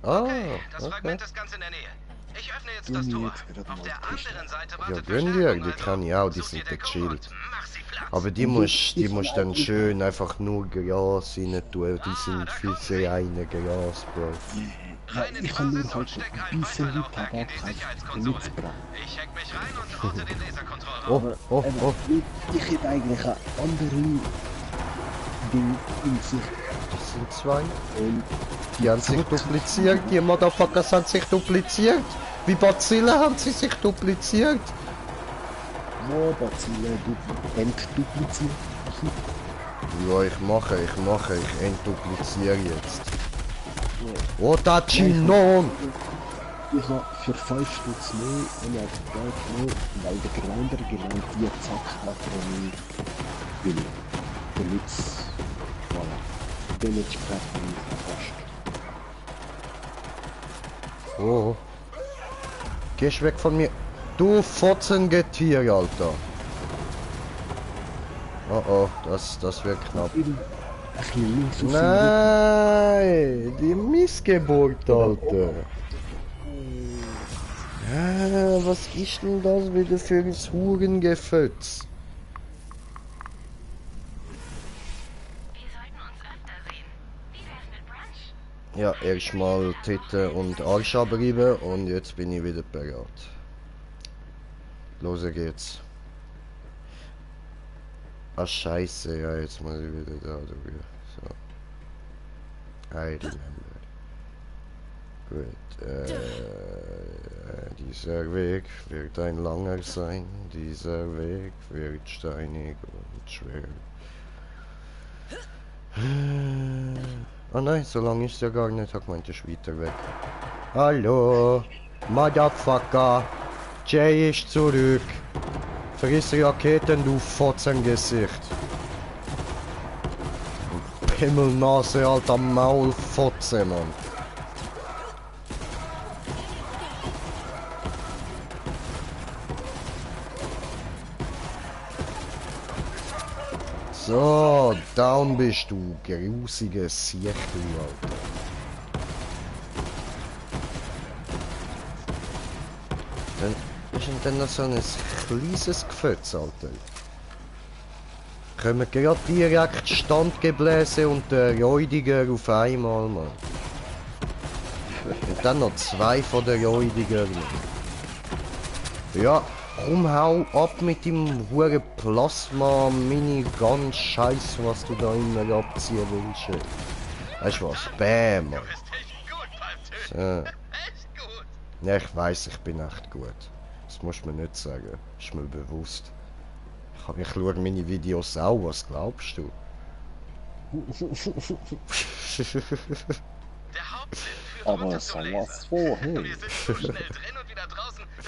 Okay, das Fragment ist ganz in der Nähe. Ich öffne jetzt das Tor. Auf der anderen Seite wartet gönn dir, die kann ich auch, die sind gechillt. Aber die musst dann schön einfach nur Gras rein tun, die sind viel sehr eine Gras, Bro. Ich kann nur halt ein bisschen Tabak kaufen, nichts brauchen. Ich hack mich rein und orte den Laserkontrollraum. Oh. Ich hätte eigentlich eine andere Ding in sich. Das sind zwei. Die haben sich dupliziert, die Motherfuckers haben sich dupliziert. Wie Bazillen haben sie sich dupliziert. Wo Bazillen entdupliziert? Ja, ich entdupliziere jetzt. Otachinon! Ich habe für 5 Stutz mehr und auf Geld mehr, weil der Grinder gelernt die Zack-Patronie will. Damit's, voilà, dementsprechend erforscht. Oh. Gehst weg von mir. Du Fotzengetier, Alter. Oh, das wird knapp. bisschen links auf Nein, die Missgeburt, Alter. Was ist denn das wieder für ein Hurengefötz? Ja, erstmal Titten und Arsch abreiben und jetzt bin ich wieder bereit. Los geht's. Ah, scheiße, ja, jetzt muss ich wieder da drüber. So. I remember. Gut, dieser Weg wird ein langer sein. Dieser Weg wird steinig und schwer. Oh nein, so lange ist ja gar nicht. Ich meinte, ich weiter weg. Hallo, Motherfucker. Jay ist zurück. Friss Raketen, du Fotzengesicht. Pimmelnase, alter Maulfotze, Mann. So, down bist du, grusiges Siech, du, Alter. Dann ist denn noch so ein kleines Gefötz, Alter. Können wir gerade direkt Standgebläse und der Räudiger auf einmal, Mann. Und dann noch zwei von der Räudiger, Mann. Ja. Komm, hau ab mit dem huren Plasma, Minigun, Scheiß, was du da immer abziehen willst. Weißt du was? Bäm, Mann. So. Ja, ich weiss, ich bin echt gut. Das musst du mir nicht sagen. Ist mir bewusst. Ich schaue meine Videos auch, was glaubst du? Aber so was vorher.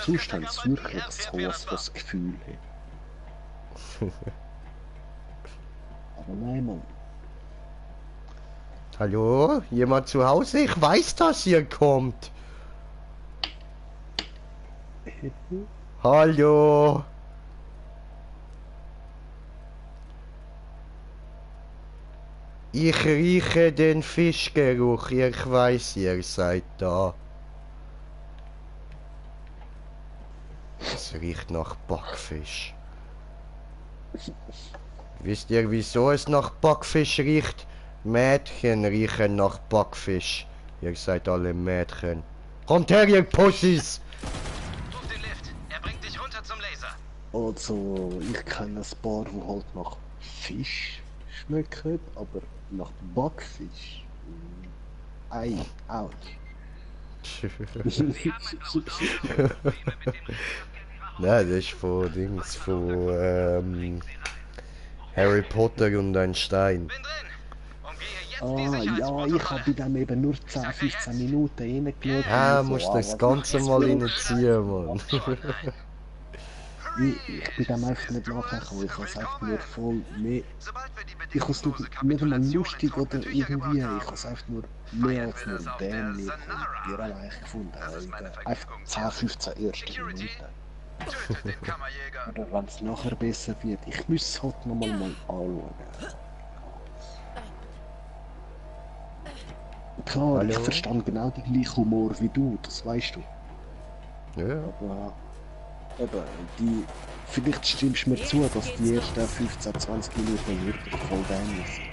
Zustand wirklich so was das Gefühl hat. Aber nein, Mann. Hallo? Jemand zu Hause? Ich weiß, dass ihr kommt. Hallo? Ich rieche den Fischgeruch. Ich weiß, ihr seid da. Es riecht nach Backfisch. Wisst ihr, wieso es nach Backfisch riecht? Mädchen riechen nach Backfisch. Ihr seid alle Mädchen. Kommt her, ihr Pussys! Ruf den Lift. Er bringt dich runter zum Laser. Also, ich kenne ein paar, die halt nach Fisch schmecken, aber nach Backfisch. Ei, ouch. Nein, das ist von Dings, von Harry Potter und ein Stein. Ah, ja, ich habe bei dem eben nur 10-15 Minuten reingeschaut. Ja, und musst so, du das was Ganze macht's mal denn? reinziehen, Mann. Ich bin dem einfach nicht nachgekommen, ich habe es einfach nur voll mehr... Ich habe es nicht einmal lustig oder irgendwie, ich habe es einfach nur mehr als nur dämlich und direkt gefunden. Einfach 10-15 erste Minuten. Oder wenn es nachher besser wird, ich muss es halt nochmal anschauen. Klar, Hallo? ich verstehe genau den gleichen Humor wie du, das weißt du. Ja. Aber eben, vielleicht stimmst du mir zu, dass die ersten 15-20 Minuten wirklich voll dämlich sind.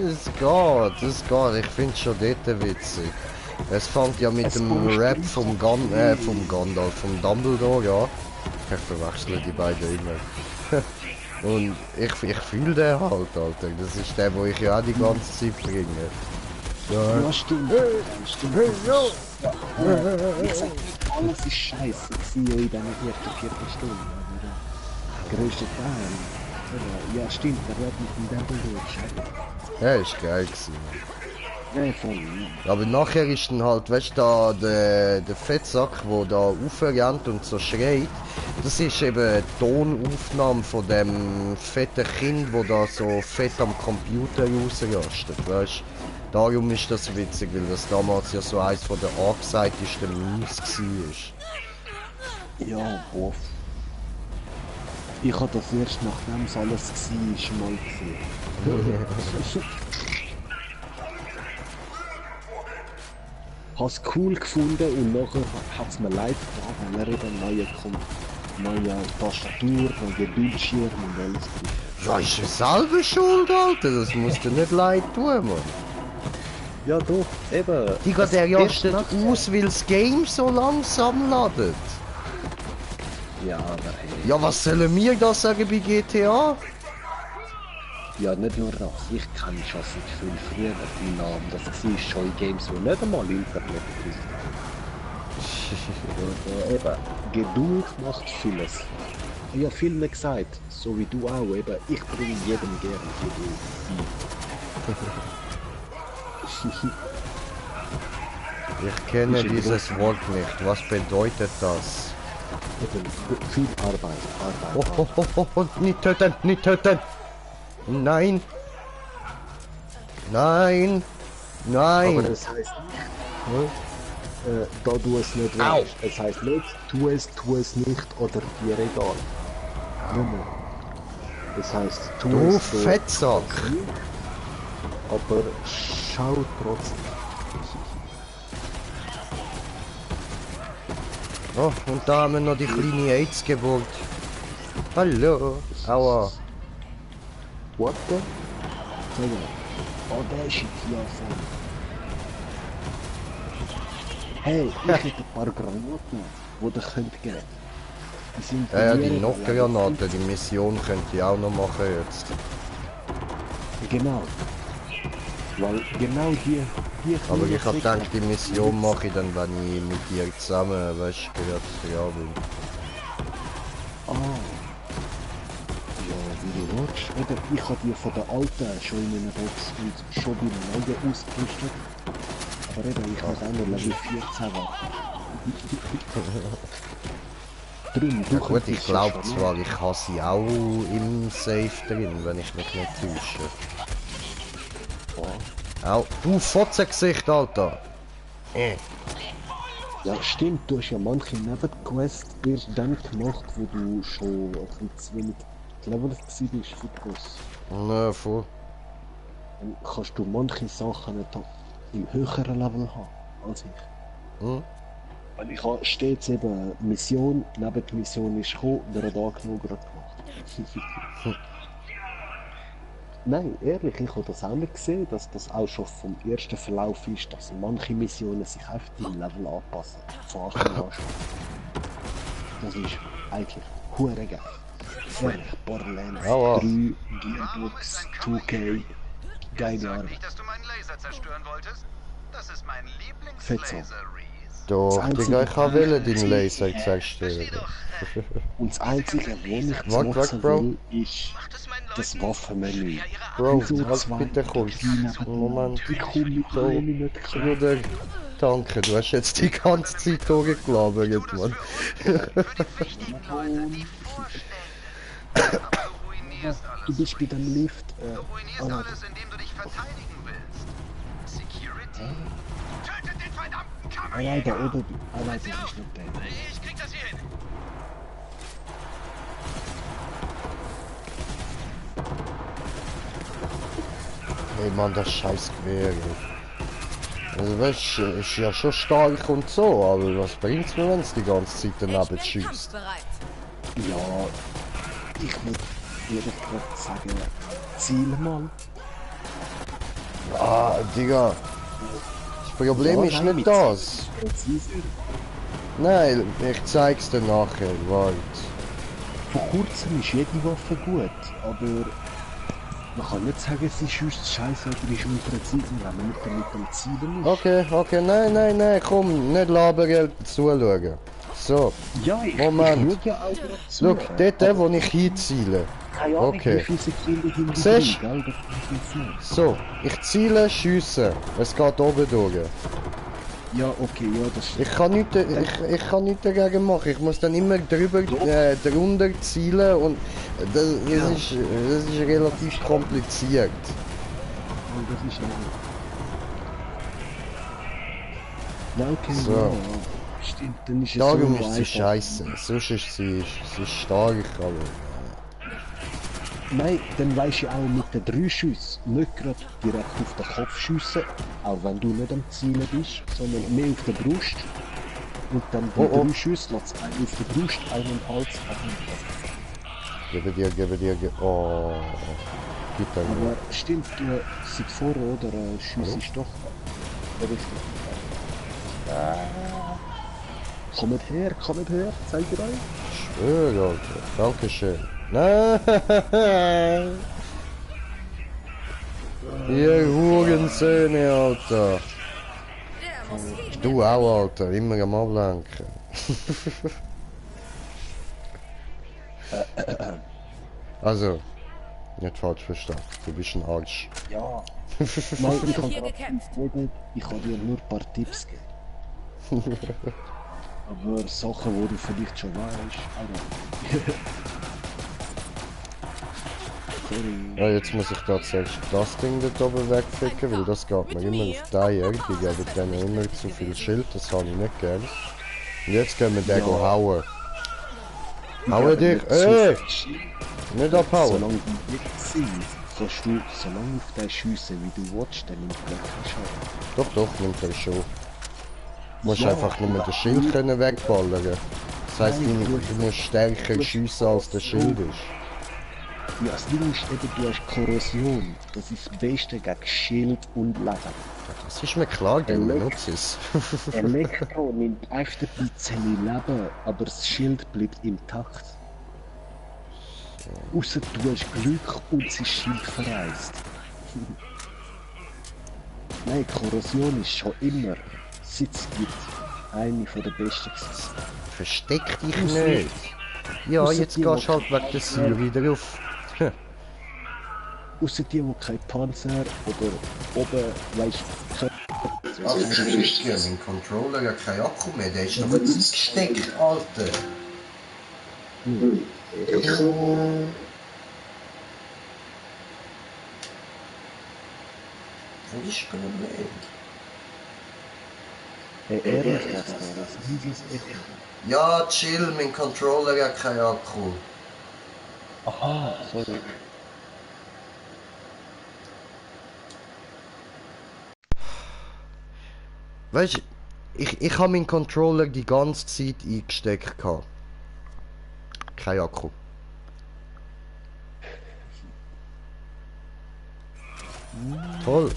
Es geht. Ich finde es schon dort witzig. Es fängt ja mit dem Rap vom Gandalf, vom Dumbledore, ja. Ich verwechsle die beiden immer. Und ich fühle den halt, Alter. Das ist der, wo ich ja auch die ganze Zeit bringe. Ja, stimmt. Stimmt. Ich sag nicht, alles ist scheiße gewesen in diesen ersten Viertelstunden. Der größte Teil. Ja, stimmt, der Rap mit dem Dumbledore ist scheiße. Ja, ist geil gewesen. Ja, voll. Aber nachher ist dann halt, weißt du, da der Fettsack, der da aufrennt und so schreit, das ist eben die Tonaufnahme von dem fetten Kind, das da so fett am Computer rausrastet, weißt du. Darum ist das witzig, weil das damals ja so eins von der angesagtesten Memes war. Ja, boah. Ich habe das erst nachdem es alles war, mal gesehen. Has cool gefunden und nachher hat es mir leid getan, weil er eben neue Tastatur, neue Bildschirm und alles drin. Ja, ist ja selber schuld, Alter. Das musst du nicht leid tun, Mann. Ja doch, eben. Digga, der rastet aus, weil das Game so langsam ladet. Ja, aber hey. Ja, was sollen wir da sagen bei GTA? Ja, nicht nur das. Ich kenne schon seit viel früher den Namen. Das war schon in Games, die nicht einmal Internet haben. Eben, Geduld macht vieles. Ich habe viel nicht gesagt, so wie du auch. Eben, ich bringe jedem gerne Geduld bei. Ich kenne dieses Wort nicht. Was bedeutet das? Eben, viel Arbeit. Oh, nicht töten, nicht töten! Nein! Nein! Nein! Aber das heisst nicht, da du es nicht weißt. Es heisst nicht, tu es nicht oder dir egal. Nein. Das heisst, tu Du es Fettsack! aber schau trotzdem. Oh, und da haben wir noch die kleine AIDS-Geburt. Hallo! Aua! What the? Oh, der ist hier voll. Hey, ich hätte ein paar Granaten, die ihr könnt geben. Die sind Ja, die Knockgranaten, die Mission könnt ihr auch noch machen jetzt. Genau. Weil genau die Aber ich hab gedacht, die Mission mache ich dann, wenn ich mit dir zusammen, weißt du, ja bin. Ah. Ja, wie du willst. Eben, ich habe die von der alten schon in einer Box und schon bei der neuen ausgerüstet. Aber eben, ich muss auch noch Level 14 warten. Drum, Ja gut, ich glaube zwar, ich habe sie auch im Safe drin, wenn ich mich nicht täusche. Au, du Fotzengesicht, Alter! Ja, stimmt, du hast ja manche Nebenquests erst dann gemacht, wo du schon ein bisschen zu wenig gelevelt warst für die Boss. Ne, voll. Dann kannst du manche Sachen nicht im höheren Level haben als ich. Hm? Weil ich habe stets eben Mission, neben der Mission ist gekommen, der hat auch genug gerade gemacht. Nein, ehrlich, ich habe das auch nicht gesehen, dass das auch schon vom ersten Verlauf ist, dass manche Missionen sich auf dein Level anpassen. Von Anfang an schon. Das ist eigentlich hure geil. Ehrlich, Borderlands 3, Gearbox, 2K, geile Arbeit. Nicht, dass du meinen Laser zerstören wolltest? Das ist mein Fettsack. Lieblingslaser, Reese. Doch, Digga, ich kann wollen deinen Laser zerstören. Und das Einzige, wo ich zu Warte, nutzen Bro. will, ist das Waffenmenü. Bro, Wieso halt zwei bitte kurz. Moment. Ich komme mit So. einem nicht klar. Bruder, danke, du hast jetzt die ganze Zeit gelabert, Mann. Du bist bei dem Lift. Du ruinierst alles, indem du dich verteidigen willst. Security? Tötet den verdammten Kammer! Allein da oben. Allein das ist nicht der. Ich krieg das hier hin! Hey Mann, das scheiß Gewehr. Also weißt du, ist ja schon stark und so, aber was bringt's mir, wenn es die ganze Zeit daneben schießt? Ja, ich würde ehrlich gesagt sagen, Ziel mal. Ah, Digga. Das Problem ist nicht das. Präziser. Nein, ich zeig's dir nachher, warte. Vor kurzem ist jede Waffe gut, aber man kann nicht sagen, sie schießt scheiße oder ist unpräzise, wenn man nicht mit dem Zielen ist. Okay, nein, komm, nicht labern, zuschauen. So, Ja, Moment. ich schau ja auch gerade zu. Schau, dort, wo ich hinziele. Keine Ahnung, Okay. wie viele Sekunden hinter Siehst dir, gell? Das ist jetzt nicht. So, ich ziele, schiesse. Es geht oben durch. Ja, okay, ja, das Ich kann nichts dagegen machen. Ich muss dann immer drunter zielen und das ist relativ kompliziert. Oh, das ist ja, okay, So. ja. Stimmt, dann ist es Darum so ist sie einfach. scheiße. Sonst ist sie stark, aber Nein, dann weisst du auch mit den 3 Schüssen nicht gerade direkt auf den Kopf schiessen, auch wenn du nicht am Zielen bist, sondern mehr auf der Brust. Und dann die 3 Schüsse lässt einen auf der Brust, einen im Hals, einen im Kopf. Gebe dir. Oh. Gib dann. Aber stimmt, du seit vorher, oder? Schuss ist doch richtig. Kommt her, zeig dir ein. Schwör, Alter. Dankeschön. Nein! Ihr Hurensöhne, Alter. Du auch, Alter. Immer am Ablenken. Also, nicht falsch verstanden. Du bist ein Arsch. Ja. Nein, ich kann dir nur ein paar Tipps geben. Aber Sachen, die du vielleicht schon weißt. Ja, jetzt muss ich tatsächlich das Ding dort oben wegficken, weil das geht mir immer auf die Eier. Die geben denen immer zu viel Schild, das habe ich nicht gern. Und jetzt können wir den hauen. Hauen dich! Nicht abhauen! Solange die nicht sind, kannst du so lange auf den schiessen, wie du willst, dann nimmt er keinen Schaden. Doch, nimmt er schon. Du musst einfach nur mit dem Schild können wegballern. Das heisst, du musst stärker schiessen, als der Schild ist. Ja, das Ding ist eben, du hast Korrosion. Das ist das Beste gegen Schild und Leder. Das ist mir klar, du benutzt es. Elektro nimmt einfach ein bisschen Leben, aber das Schild bleibt intakt. Ausser du hast Glück und das Schild verreist. Nein, Korrosion ist schon immer, seit es gibt, eine der besten. Versteck dich nicht! Ja, jetzt gehst du halt wegen der Syrie drauf. Ausser die kein Panzer oder oben, weißt du, Also Ficker, mein Controller hat keinen Akku mehr, der ist noch jetzt gesteckt, Alter! Wo ist Problem? Ehrlich, das ist echt. Ja, chill, mein Controller hat keinen Akku. Aha, sorry. Weißt du, ich habe meinen Controller die ganze Zeit eingesteckt gehabt. Kein Akku. Toll.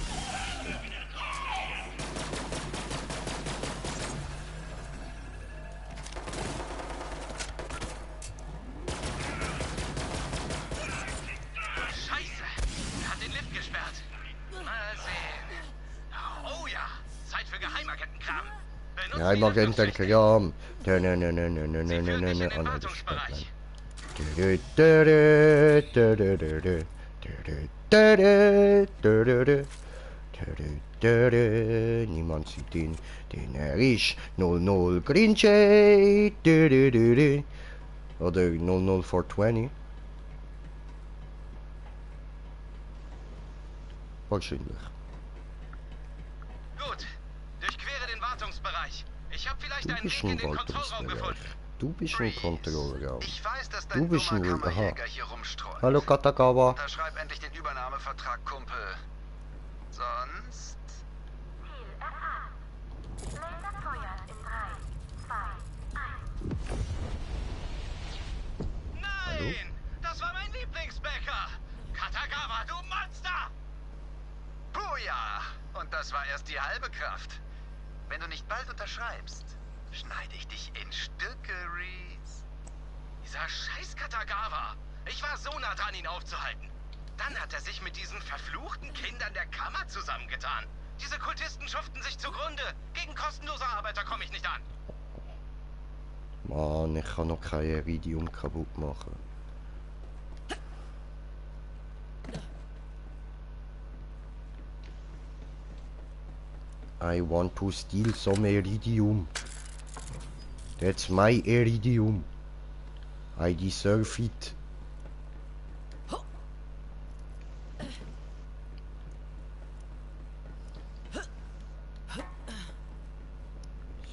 Geheimagenten-Kram. Niemand sieht ihn, den er ist. 00 Green Shade. Oder 00420. Wahrscheinlich. Gut, durchquere den Wartungsbereich. Ich habe vielleicht einen Weg in den Kontrollraum gefunden. Du bist ein Kontrollraum. Ich weiß, dass Du dein bist ein dummer Aha. Kammerjäger hier rumstreut. Hallo Katagawa. Unterschreib endlich den Übernahmevertrag, Kumpel. Sonst... Nein! Das war mein Lieblingsbäcker! Katagawa, du Monster! Puja! Und das war erst die halbe Kraft. Wenn du nicht bald unterschreibst, schneide ich dich in Stücke, Reese. Dieser scheiß Katagawa. Ich war so nah dran, ihn aufzuhalten. Dann hat er sich mit diesen verfluchten Kindern der Kammer zusammengetan. Diese Kultisten schuften sich zugrunde. Gegen kostenlose Arbeiter komme ich nicht an. Mann, ich kann noch kein Iridium kaputt machen. I want to steal some Iridium. That's my Iridium. I deserve it.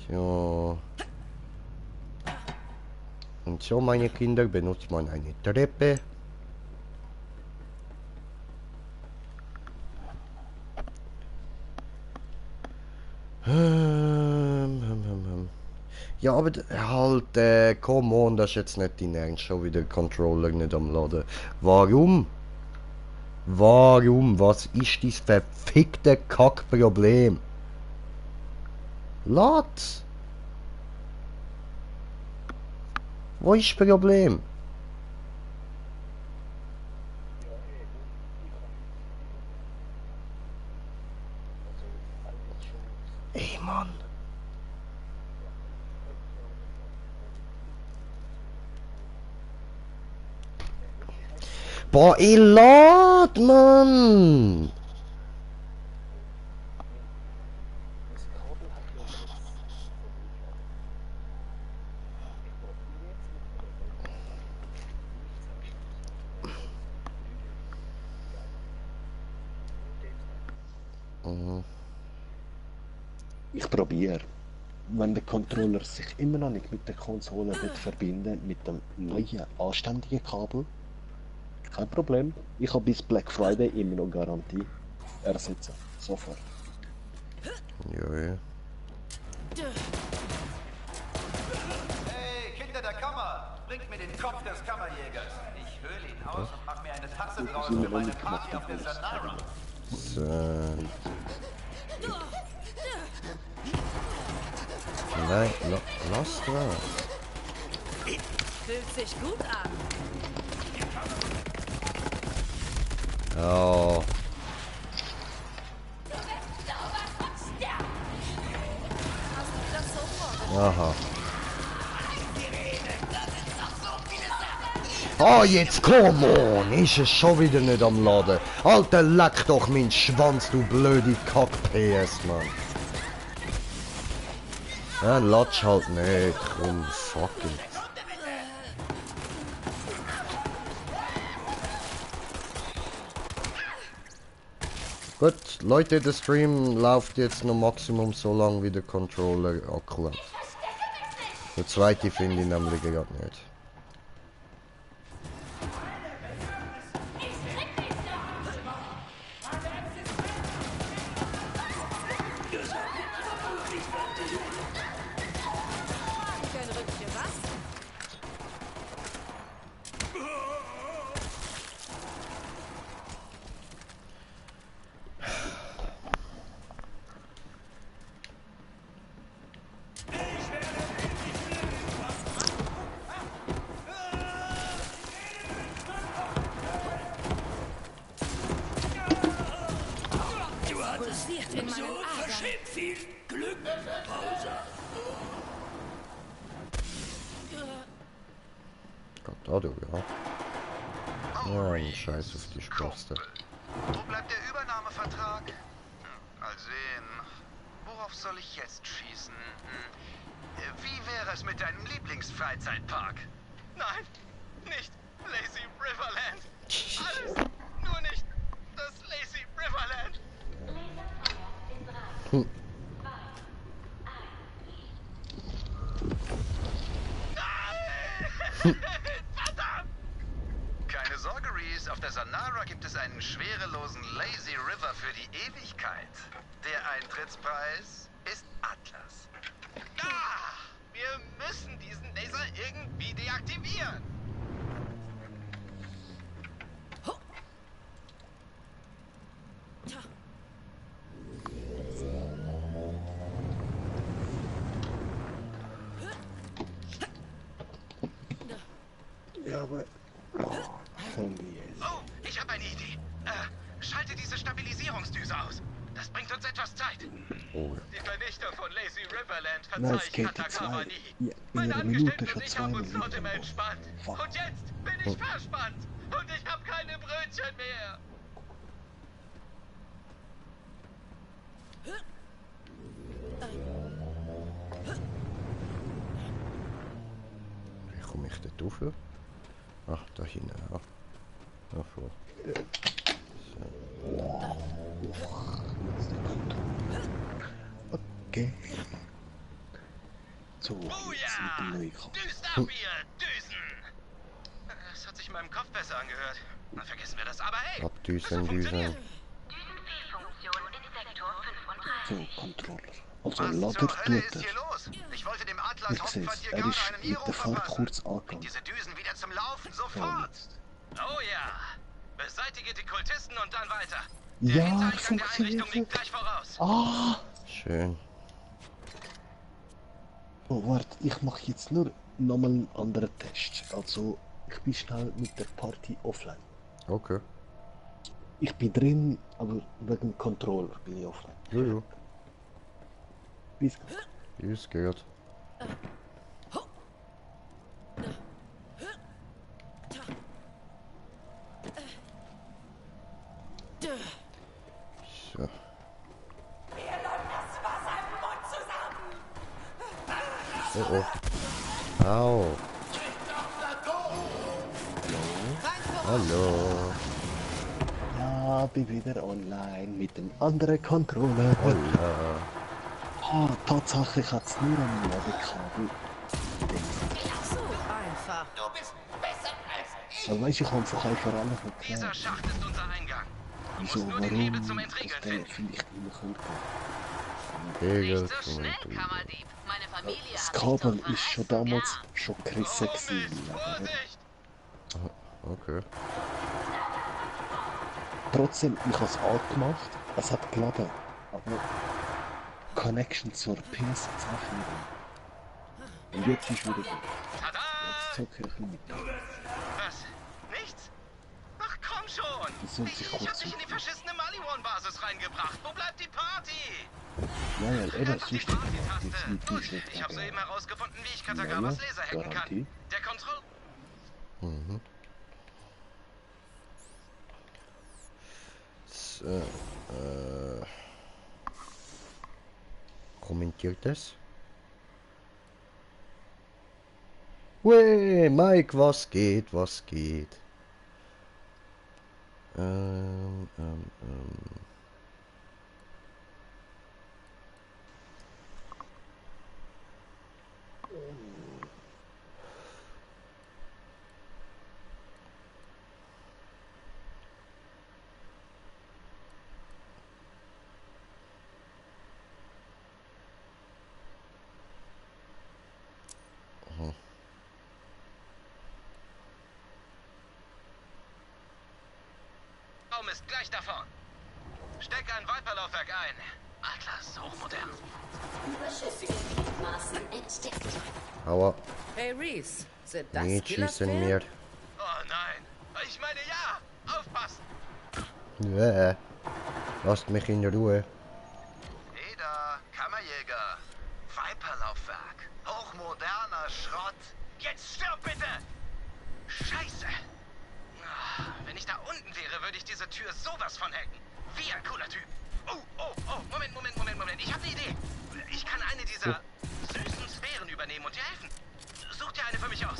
So. Und so, meine Kinder, benutzt man eine Treppe. Ja, aber halt, come on, das ist jetzt nicht dein Ernst, schon wieder Controller nicht am Laden. Warum? Warum? Was ist dein verfickte Kackproblem? Lad! Wo ist das Problem? Ey, Mann! Boah, ey, lad, Mann! Ich probiere. Wenn der Controller sich immer noch nicht mit der Konsole wird verbinden, mit dem neuen, anständigen Kabel, kein Problem. Ich habe bis Black Friday immer noch Garantie. Ersetzen. Sofort. Ja, ja. Hey, Kinder der Kammer! Bringt mir den Kopf des Kammerjägers. Ich höhle ihn aus und mach mir eine Tasse draus für meine Party auf der Sanara. So. Nein, lass das. Fühlt sich gut an. Oh. Aha. Oh, jetzt komm on! Ist es schon wieder nicht am Laden? Alter, leck doch meinen Schwanz, du blöde Kack-PS, Mann. Ja, latsch halt nicht. Komm, fucking. Gut, Leute, der Stream läuft jetzt noch Maximum so lang wie der Controller akkurat. Der zweite finde ich nämlich gerade nicht. Gott, da du, ja. Ja, ein Scheiß auf die Spaste. Wo bleibt der Übernahmevertrag? Mal sehen. Worauf soll ich jetzt schießen? Wie wäre es mit deinem Lieblingsfreizeitpark? Nein, nicht Lazy Riverland. Alles, nur nicht das Lazy Riverland. Verdammt! Keine Sorge, Reese. Auf der Sanara gibt es einen schwerelosen Lazy River für die Ewigkeit. Der Eintrittspreis ist Atlas. Ah! Wir müssen diesen Laser irgendwie deaktivieren. Ja, aber... Oh, ich habe eine Idee. Schalte diese Stabilisierungsdüse aus. Das bringt uns etwas Zeit. Oh. Die Vernichtung von Lazy Riverland Nein, verzeih es ich geht Katakawa in nie. in Meine einer Minute Angestellten schon und ich 2 haben uns dort Minuten. immer entspannt. Fuck. Und jetzt bin ich verspannt. Und ich habe keine Brötchen mehr. Wie komme ich dort rauf? Ach, da hinten, ja. Ach so. Okay. So, Oh jetzt ja! mit dem Neukopf. Düsterbier, Düsen! Das hat sich in meinem Kopf besser angehört. Dann vergessen wir das. Aber hey! Abdüsen, das hat funktioniert. düsen. Düsenzielfunktion in Sektor 35. So, Controller. Also Was Lader zur Hölle tut ist hier er. los? Ich wollte dem Atlas Ich seh's, Hauptquartier er gerade ist einen mit Iro der Fahrt verpassen. kurz Bringt angegangen. diese Düsen wieder zum Laufen, Ja, sofort! jetzt. Oh ja! Beseitige die Kultisten und dann weiter. Ja, Der Hintereingang der funktioniert Einrichtung liegt gleich voraus. Ah! Schön. Oh, warte, ich mache jetzt nur nochmal einen anderen Test. Also, ich bin schnell mit der Party offline. Okay. Ich bin drin, aber wegen dem Controller bin ich offline. Jojo. Bis gleich. Ist gehört. So. Oh oh. Au. Hallo. Ja, bin wieder online mit dem anderen Controller. Hola. Ah, tatsächlich hat es nur ein Ladekabel. So einfach. Aber weißt du, ich habe es euch vor allem erklärt. Dieser Schacht ist unser Eingang. Du musst Wieso, nur den Hebel warum zum ist Entriegeln der finden. vielleicht nicht kommt? Regel Nicht so zum schnell, Entriegel. Kammerdieb. Meine Familie Das hat mich Kabel zum ist schon Verreisen damals gern. schon gerissen gewesen. Aber Vorsicht! Okay. trotzdem, ich habe es angemacht, es hat geladen. Aber Connection zur PS2 und jetzt ist wieder gut. Tada! Jetzt zocke ich mit. Was? Nichts? Ach komm schon! Das soll sich Ich kurz hab dich in die suchen. verschissene Maliwan-Basis reingebracht. Wo bleibt die Party? Ja, ja, eben, Einfach es die ist nicht Party-Taste. jetzt mit Gut, Durchschnitt. ich habe soeben herausgefunden, wie ich Ja, Katagawas ja, Laser hacken kann. Garantie. Der Kontroll... Mhm. So, kommentiert das? Wey, Mike, was geht, was geht? Ähm. Raum ist gleich da vorn. Steck ein Viper-Laufwerk ein. Atlas, hochmodern. Überschüssige Gliedmaßen entdeckt. Aua, Hey Reese, sind das nicht schießen Killerpferd? mir. Oh nein. Ich meine ja. Aufpassen. Ja. Lasst mich in Ruhe. Eda, Kammerjäger. Viper-Laufwerk. Hochmoderner Schrott. Jetzt stirb bitte! Scheiße! Ah, wenn ich da unten wäre, würde ich diese Tür sowas von hacken. Wie ein cooler Typ. Oh, Moment. Ich habe eine Idee. Ich kann eine dieser süßen Sphären übernehmen und dir helfen. Such dir eine für mich aus.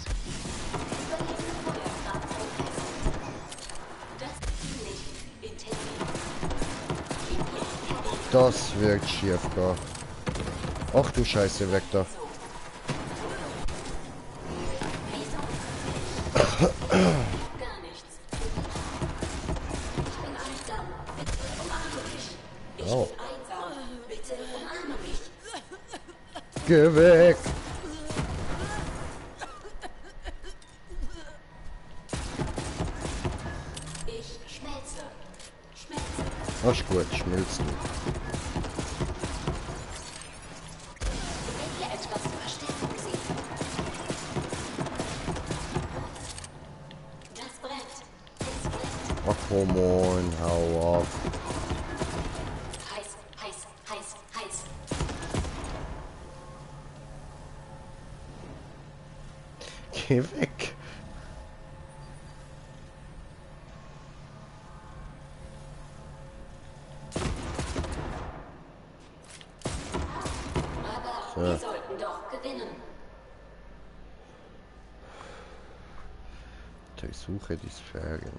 Das wird schief gehen. Ach du Scheiße, weg da. Gar nichts. Ich bin einsam. Bitte umarme mich. Ich Oh. bin einsam. Bitte umarme mich. Geh weg! Ich schmelze. Schmelze. Ach ist gut, schmilzt du. Wenn ihr etwas Verstärkung seht. Das brennt. Es brennt. Ach komm on, hau auf. Heiß, heiß, heiß, heiß. Geh weg! Aber wir sollten doch gewinnen. Durchsuche die Sphären.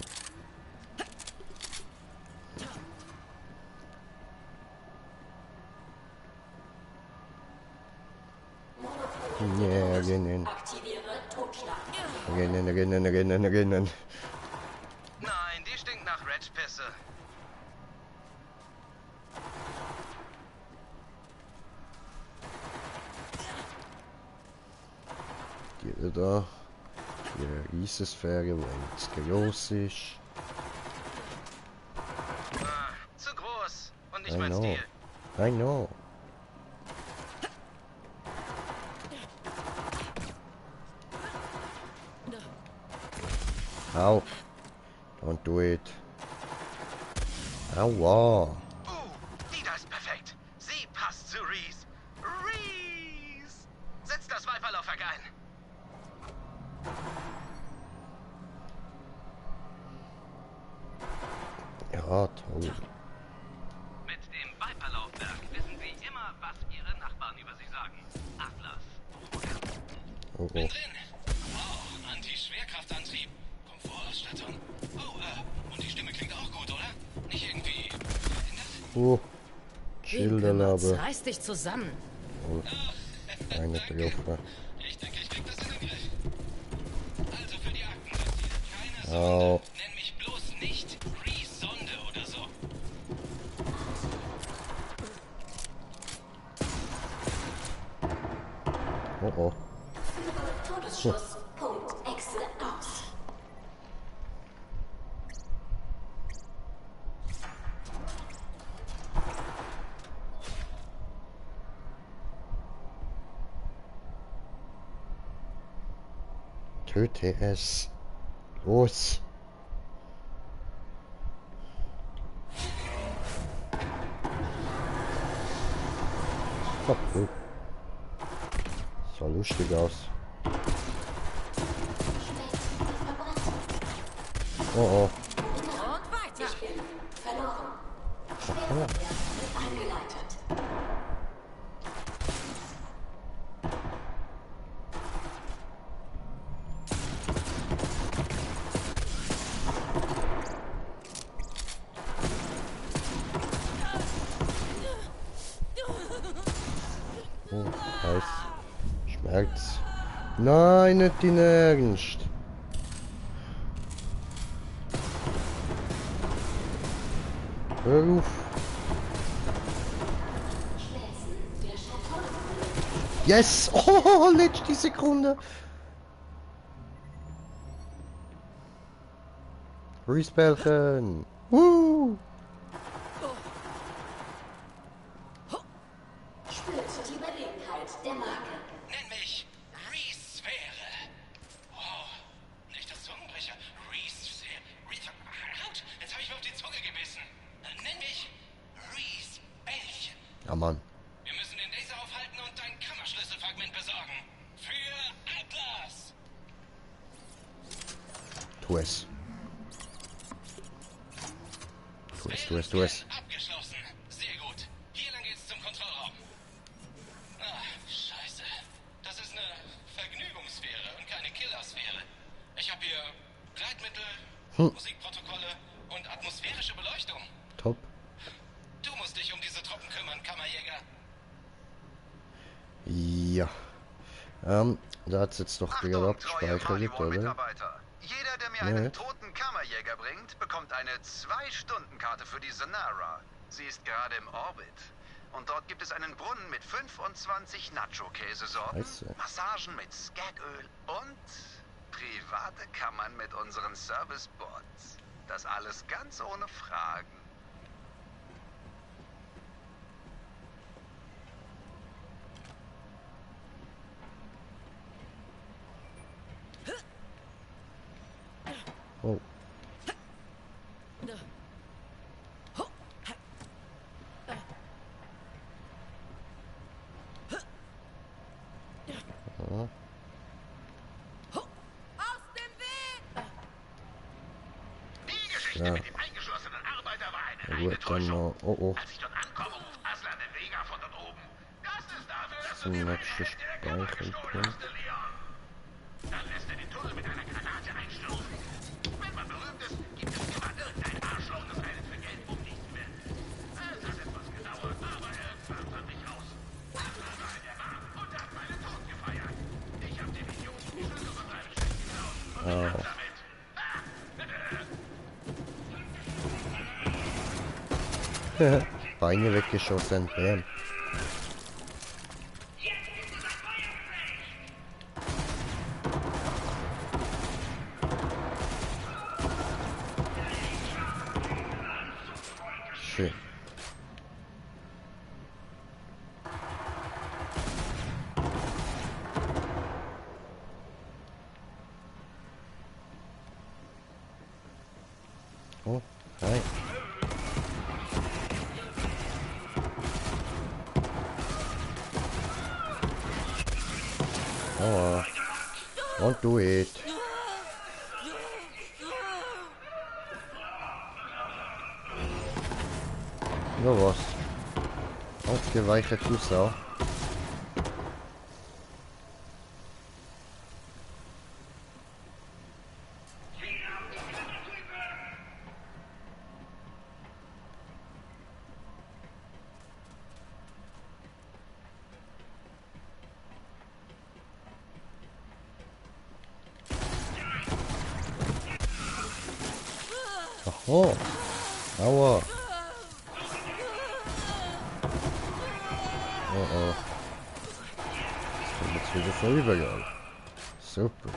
Ja, rennen. Aktiviere Totschlag. Rennen. Nein, die stinkt nach Ratchpisse. da die Eisensphäre, die jetzt groß ist. Zu groß und nicht I mein know. Stil. I know. Au. Don't do it. Aua. Die da ist perfekt. Sie passt zu Reese. Reese! Setz das Viperlaufwerk ein. Ja, toll. Mit dem Viperlaufwerk wissen Sie immer, was Ihre Nachbarn über Sie sagen. Atlas. Oh, Bin oh. drin. Oh, Anti-Schwerkraftantrieb. Komfortausstattung. Oh, und die Stimme klingt auch gut, oder? Nicht irgendwie verändert? Oh. Schilderlabe. Reiß dich zusammen. Oh. Eine Treffer. Ich denke, ich krieg das in den Griff. Also für die Akten, keine Au. Sonde. Nenn mich bloß nicht Reese-Sonde oder so. Oh, oh. Todesschuss. Punkt. Exe aus. Töte es. Los. Oh, cool. Sah lustig aus. Oh, oh. Und weiter. Verloren. Aha. Wird eingeleitet. Oh, heiß. Schmerz. Nein, nicht in Ernst. Hör auf. Yes! Oh, letzte Sekunde. Respelchen. Woo! Spürt die Überlegenheit der Marke. Nenn mich Reese-Sphäre. Oh, nicht das Zungenbrecher. Reese-Sphäre. Autsch, jetzt habe ich mir auf die Zunge gebissen. Nenn mich Reese-Bällchen. Ja, Mann. Wir müssen den Laser aufhalten und dein Kammerschlüsselfragment besorgen. Für Atlas. Tu es. Tu es, tu es, tu es. Abgeschlossen. Sehr gut. Hier lang geht's zum Kontrollraum. Ah, scheiße. Das ist eine Vergnügungssphäre und keine Killersphäre. Ich habe hier Gleitmittel, Musikprotokolle und atmosphärische Beleuchtung. Top. Du musst dich um diese Truppen kümmern, Kammerjäger. Ja. Da hat's jetzt doch gerade Achtung, treue abgespeichert, oder? Maliwan-Mitarbeiter. Jeder, der mir einen toten Kammerjäger bringt, bekommt eine 2-Stunden-Karte für die Sonara. Sie ist gerade im Orbit. Und dort gibt es einen Brunnen mit 25 Nacho-Käsesorten, Scheiße. Massagen mit Skagöl und private Kammern mit unseren Service-Bots. Das alles ganz ohne Fragen. Oh. Ja. Aus dem Weg! Die Geschichte Ja. mit dem eingeschlossenen Arbeiter war eine Na reine gut, dann Täuschung. noch. Oh, oh. Als ich dort ankomme, ruft Aslan den Vega von dort oben. Das ist dafür, dass du Zum mir meine nächsten Hälfte der Kammer gestohlen Speicherpunkt. hast, Leon. Dann lässt er den Tunnel mit einer Granate einstürzen. Wenn man berühmt ist, gibt es immer irgendein Arschloch, das einen für Geld umnichten will. Es hat etwas gedauert, aber irgendwann fand ich raus. Aslan war in der Bar und hat meinen Tod gefeiert. Ich hab dem Idioten die Schlüssel von seinem Schiff geklaut und bin ab damit. Beine weggeschossen. Bam. Nein. Oh. Don't do it. Ja was? Ausgeweicht du Sau. Oh, aua. Oh oh. Das kommt jetzt wieder vorübergegangen. Super.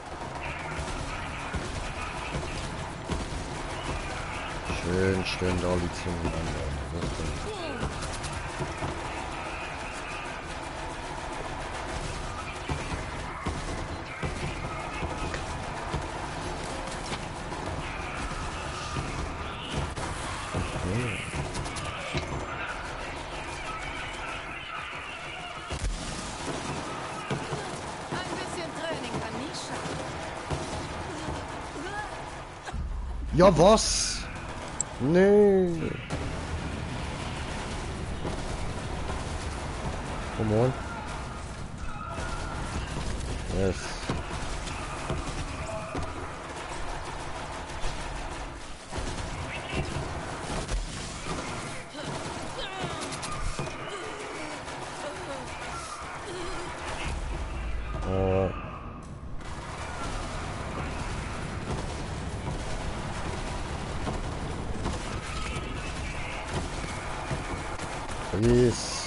Schön stehen da alle zueinander. Das ist gut. Ein bisschen Training kann nie schaden. Ja, was? Nee. Come on. Yes. Oh. Please.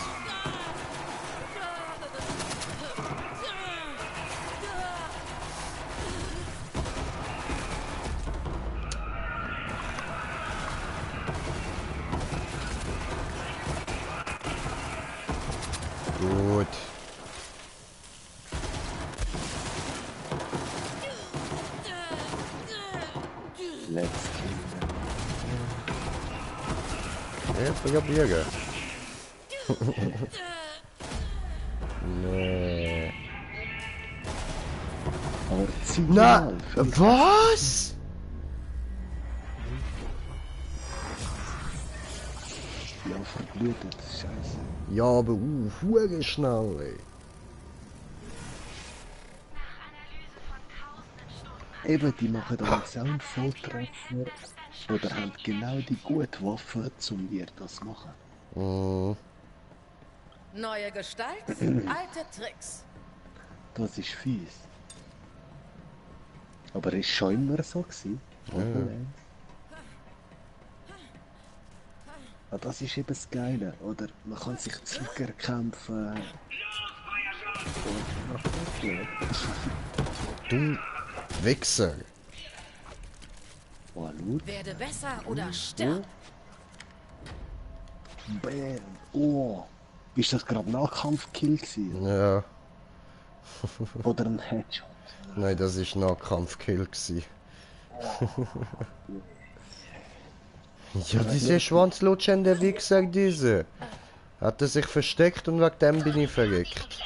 Gut. Let's kill them. Jetzt bin ich Bürger. Nee. Aber Na, ziemlich was? ja, verblutet. Scheiße. Ja, aber hure schnell, ey. Eben, die machen dann jetzt auch einen Volltreffer oder haben genau die gute Waffe, um dir das zu machen. Mm. Neue Gestalt, alte Tricks. Das ist fies. Aber ist schon immer so gewesen. Ja, das ist eben das Geile, oder? Man kann sich zurückkämpfen. Du Wichser. Oh, schau. Werde besser oder stirb. Bam. Oh. Ist das gerade ein Nahkampfkill gewesen? Ja. Oder ein Headshot? Nein, das ist Nahkampfkill gsi. Ja, diese schwanzlutschende Wichser, diese. Hat er sich versteckt und wegen dem bin ich verreckt.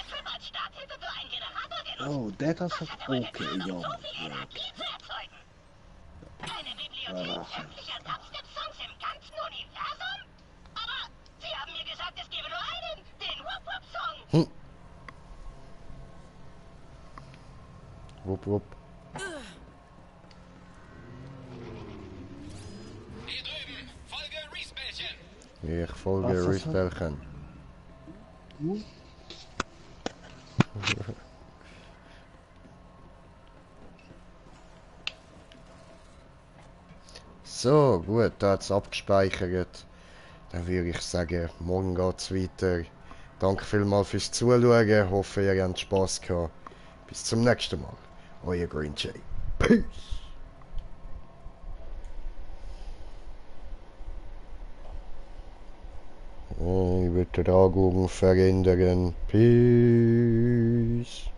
Oh, der das hat... Okay, ja. Ja. Ach. Hm. Wupp, wupp. Hier drüben, folge Reese-Bällchen. Ich folge Reese-Bällchen. So, gut, da hat es abgespeichert. Dann würde ich sagen, morgen geht's weiter. Danke vielmals fürs Zuschauen. Hoffe, ihr habt Spass gehabt. Bis zum nächsten Mal. Euer Green Jay. Peace! Ich würde die Augen verändern. Peace!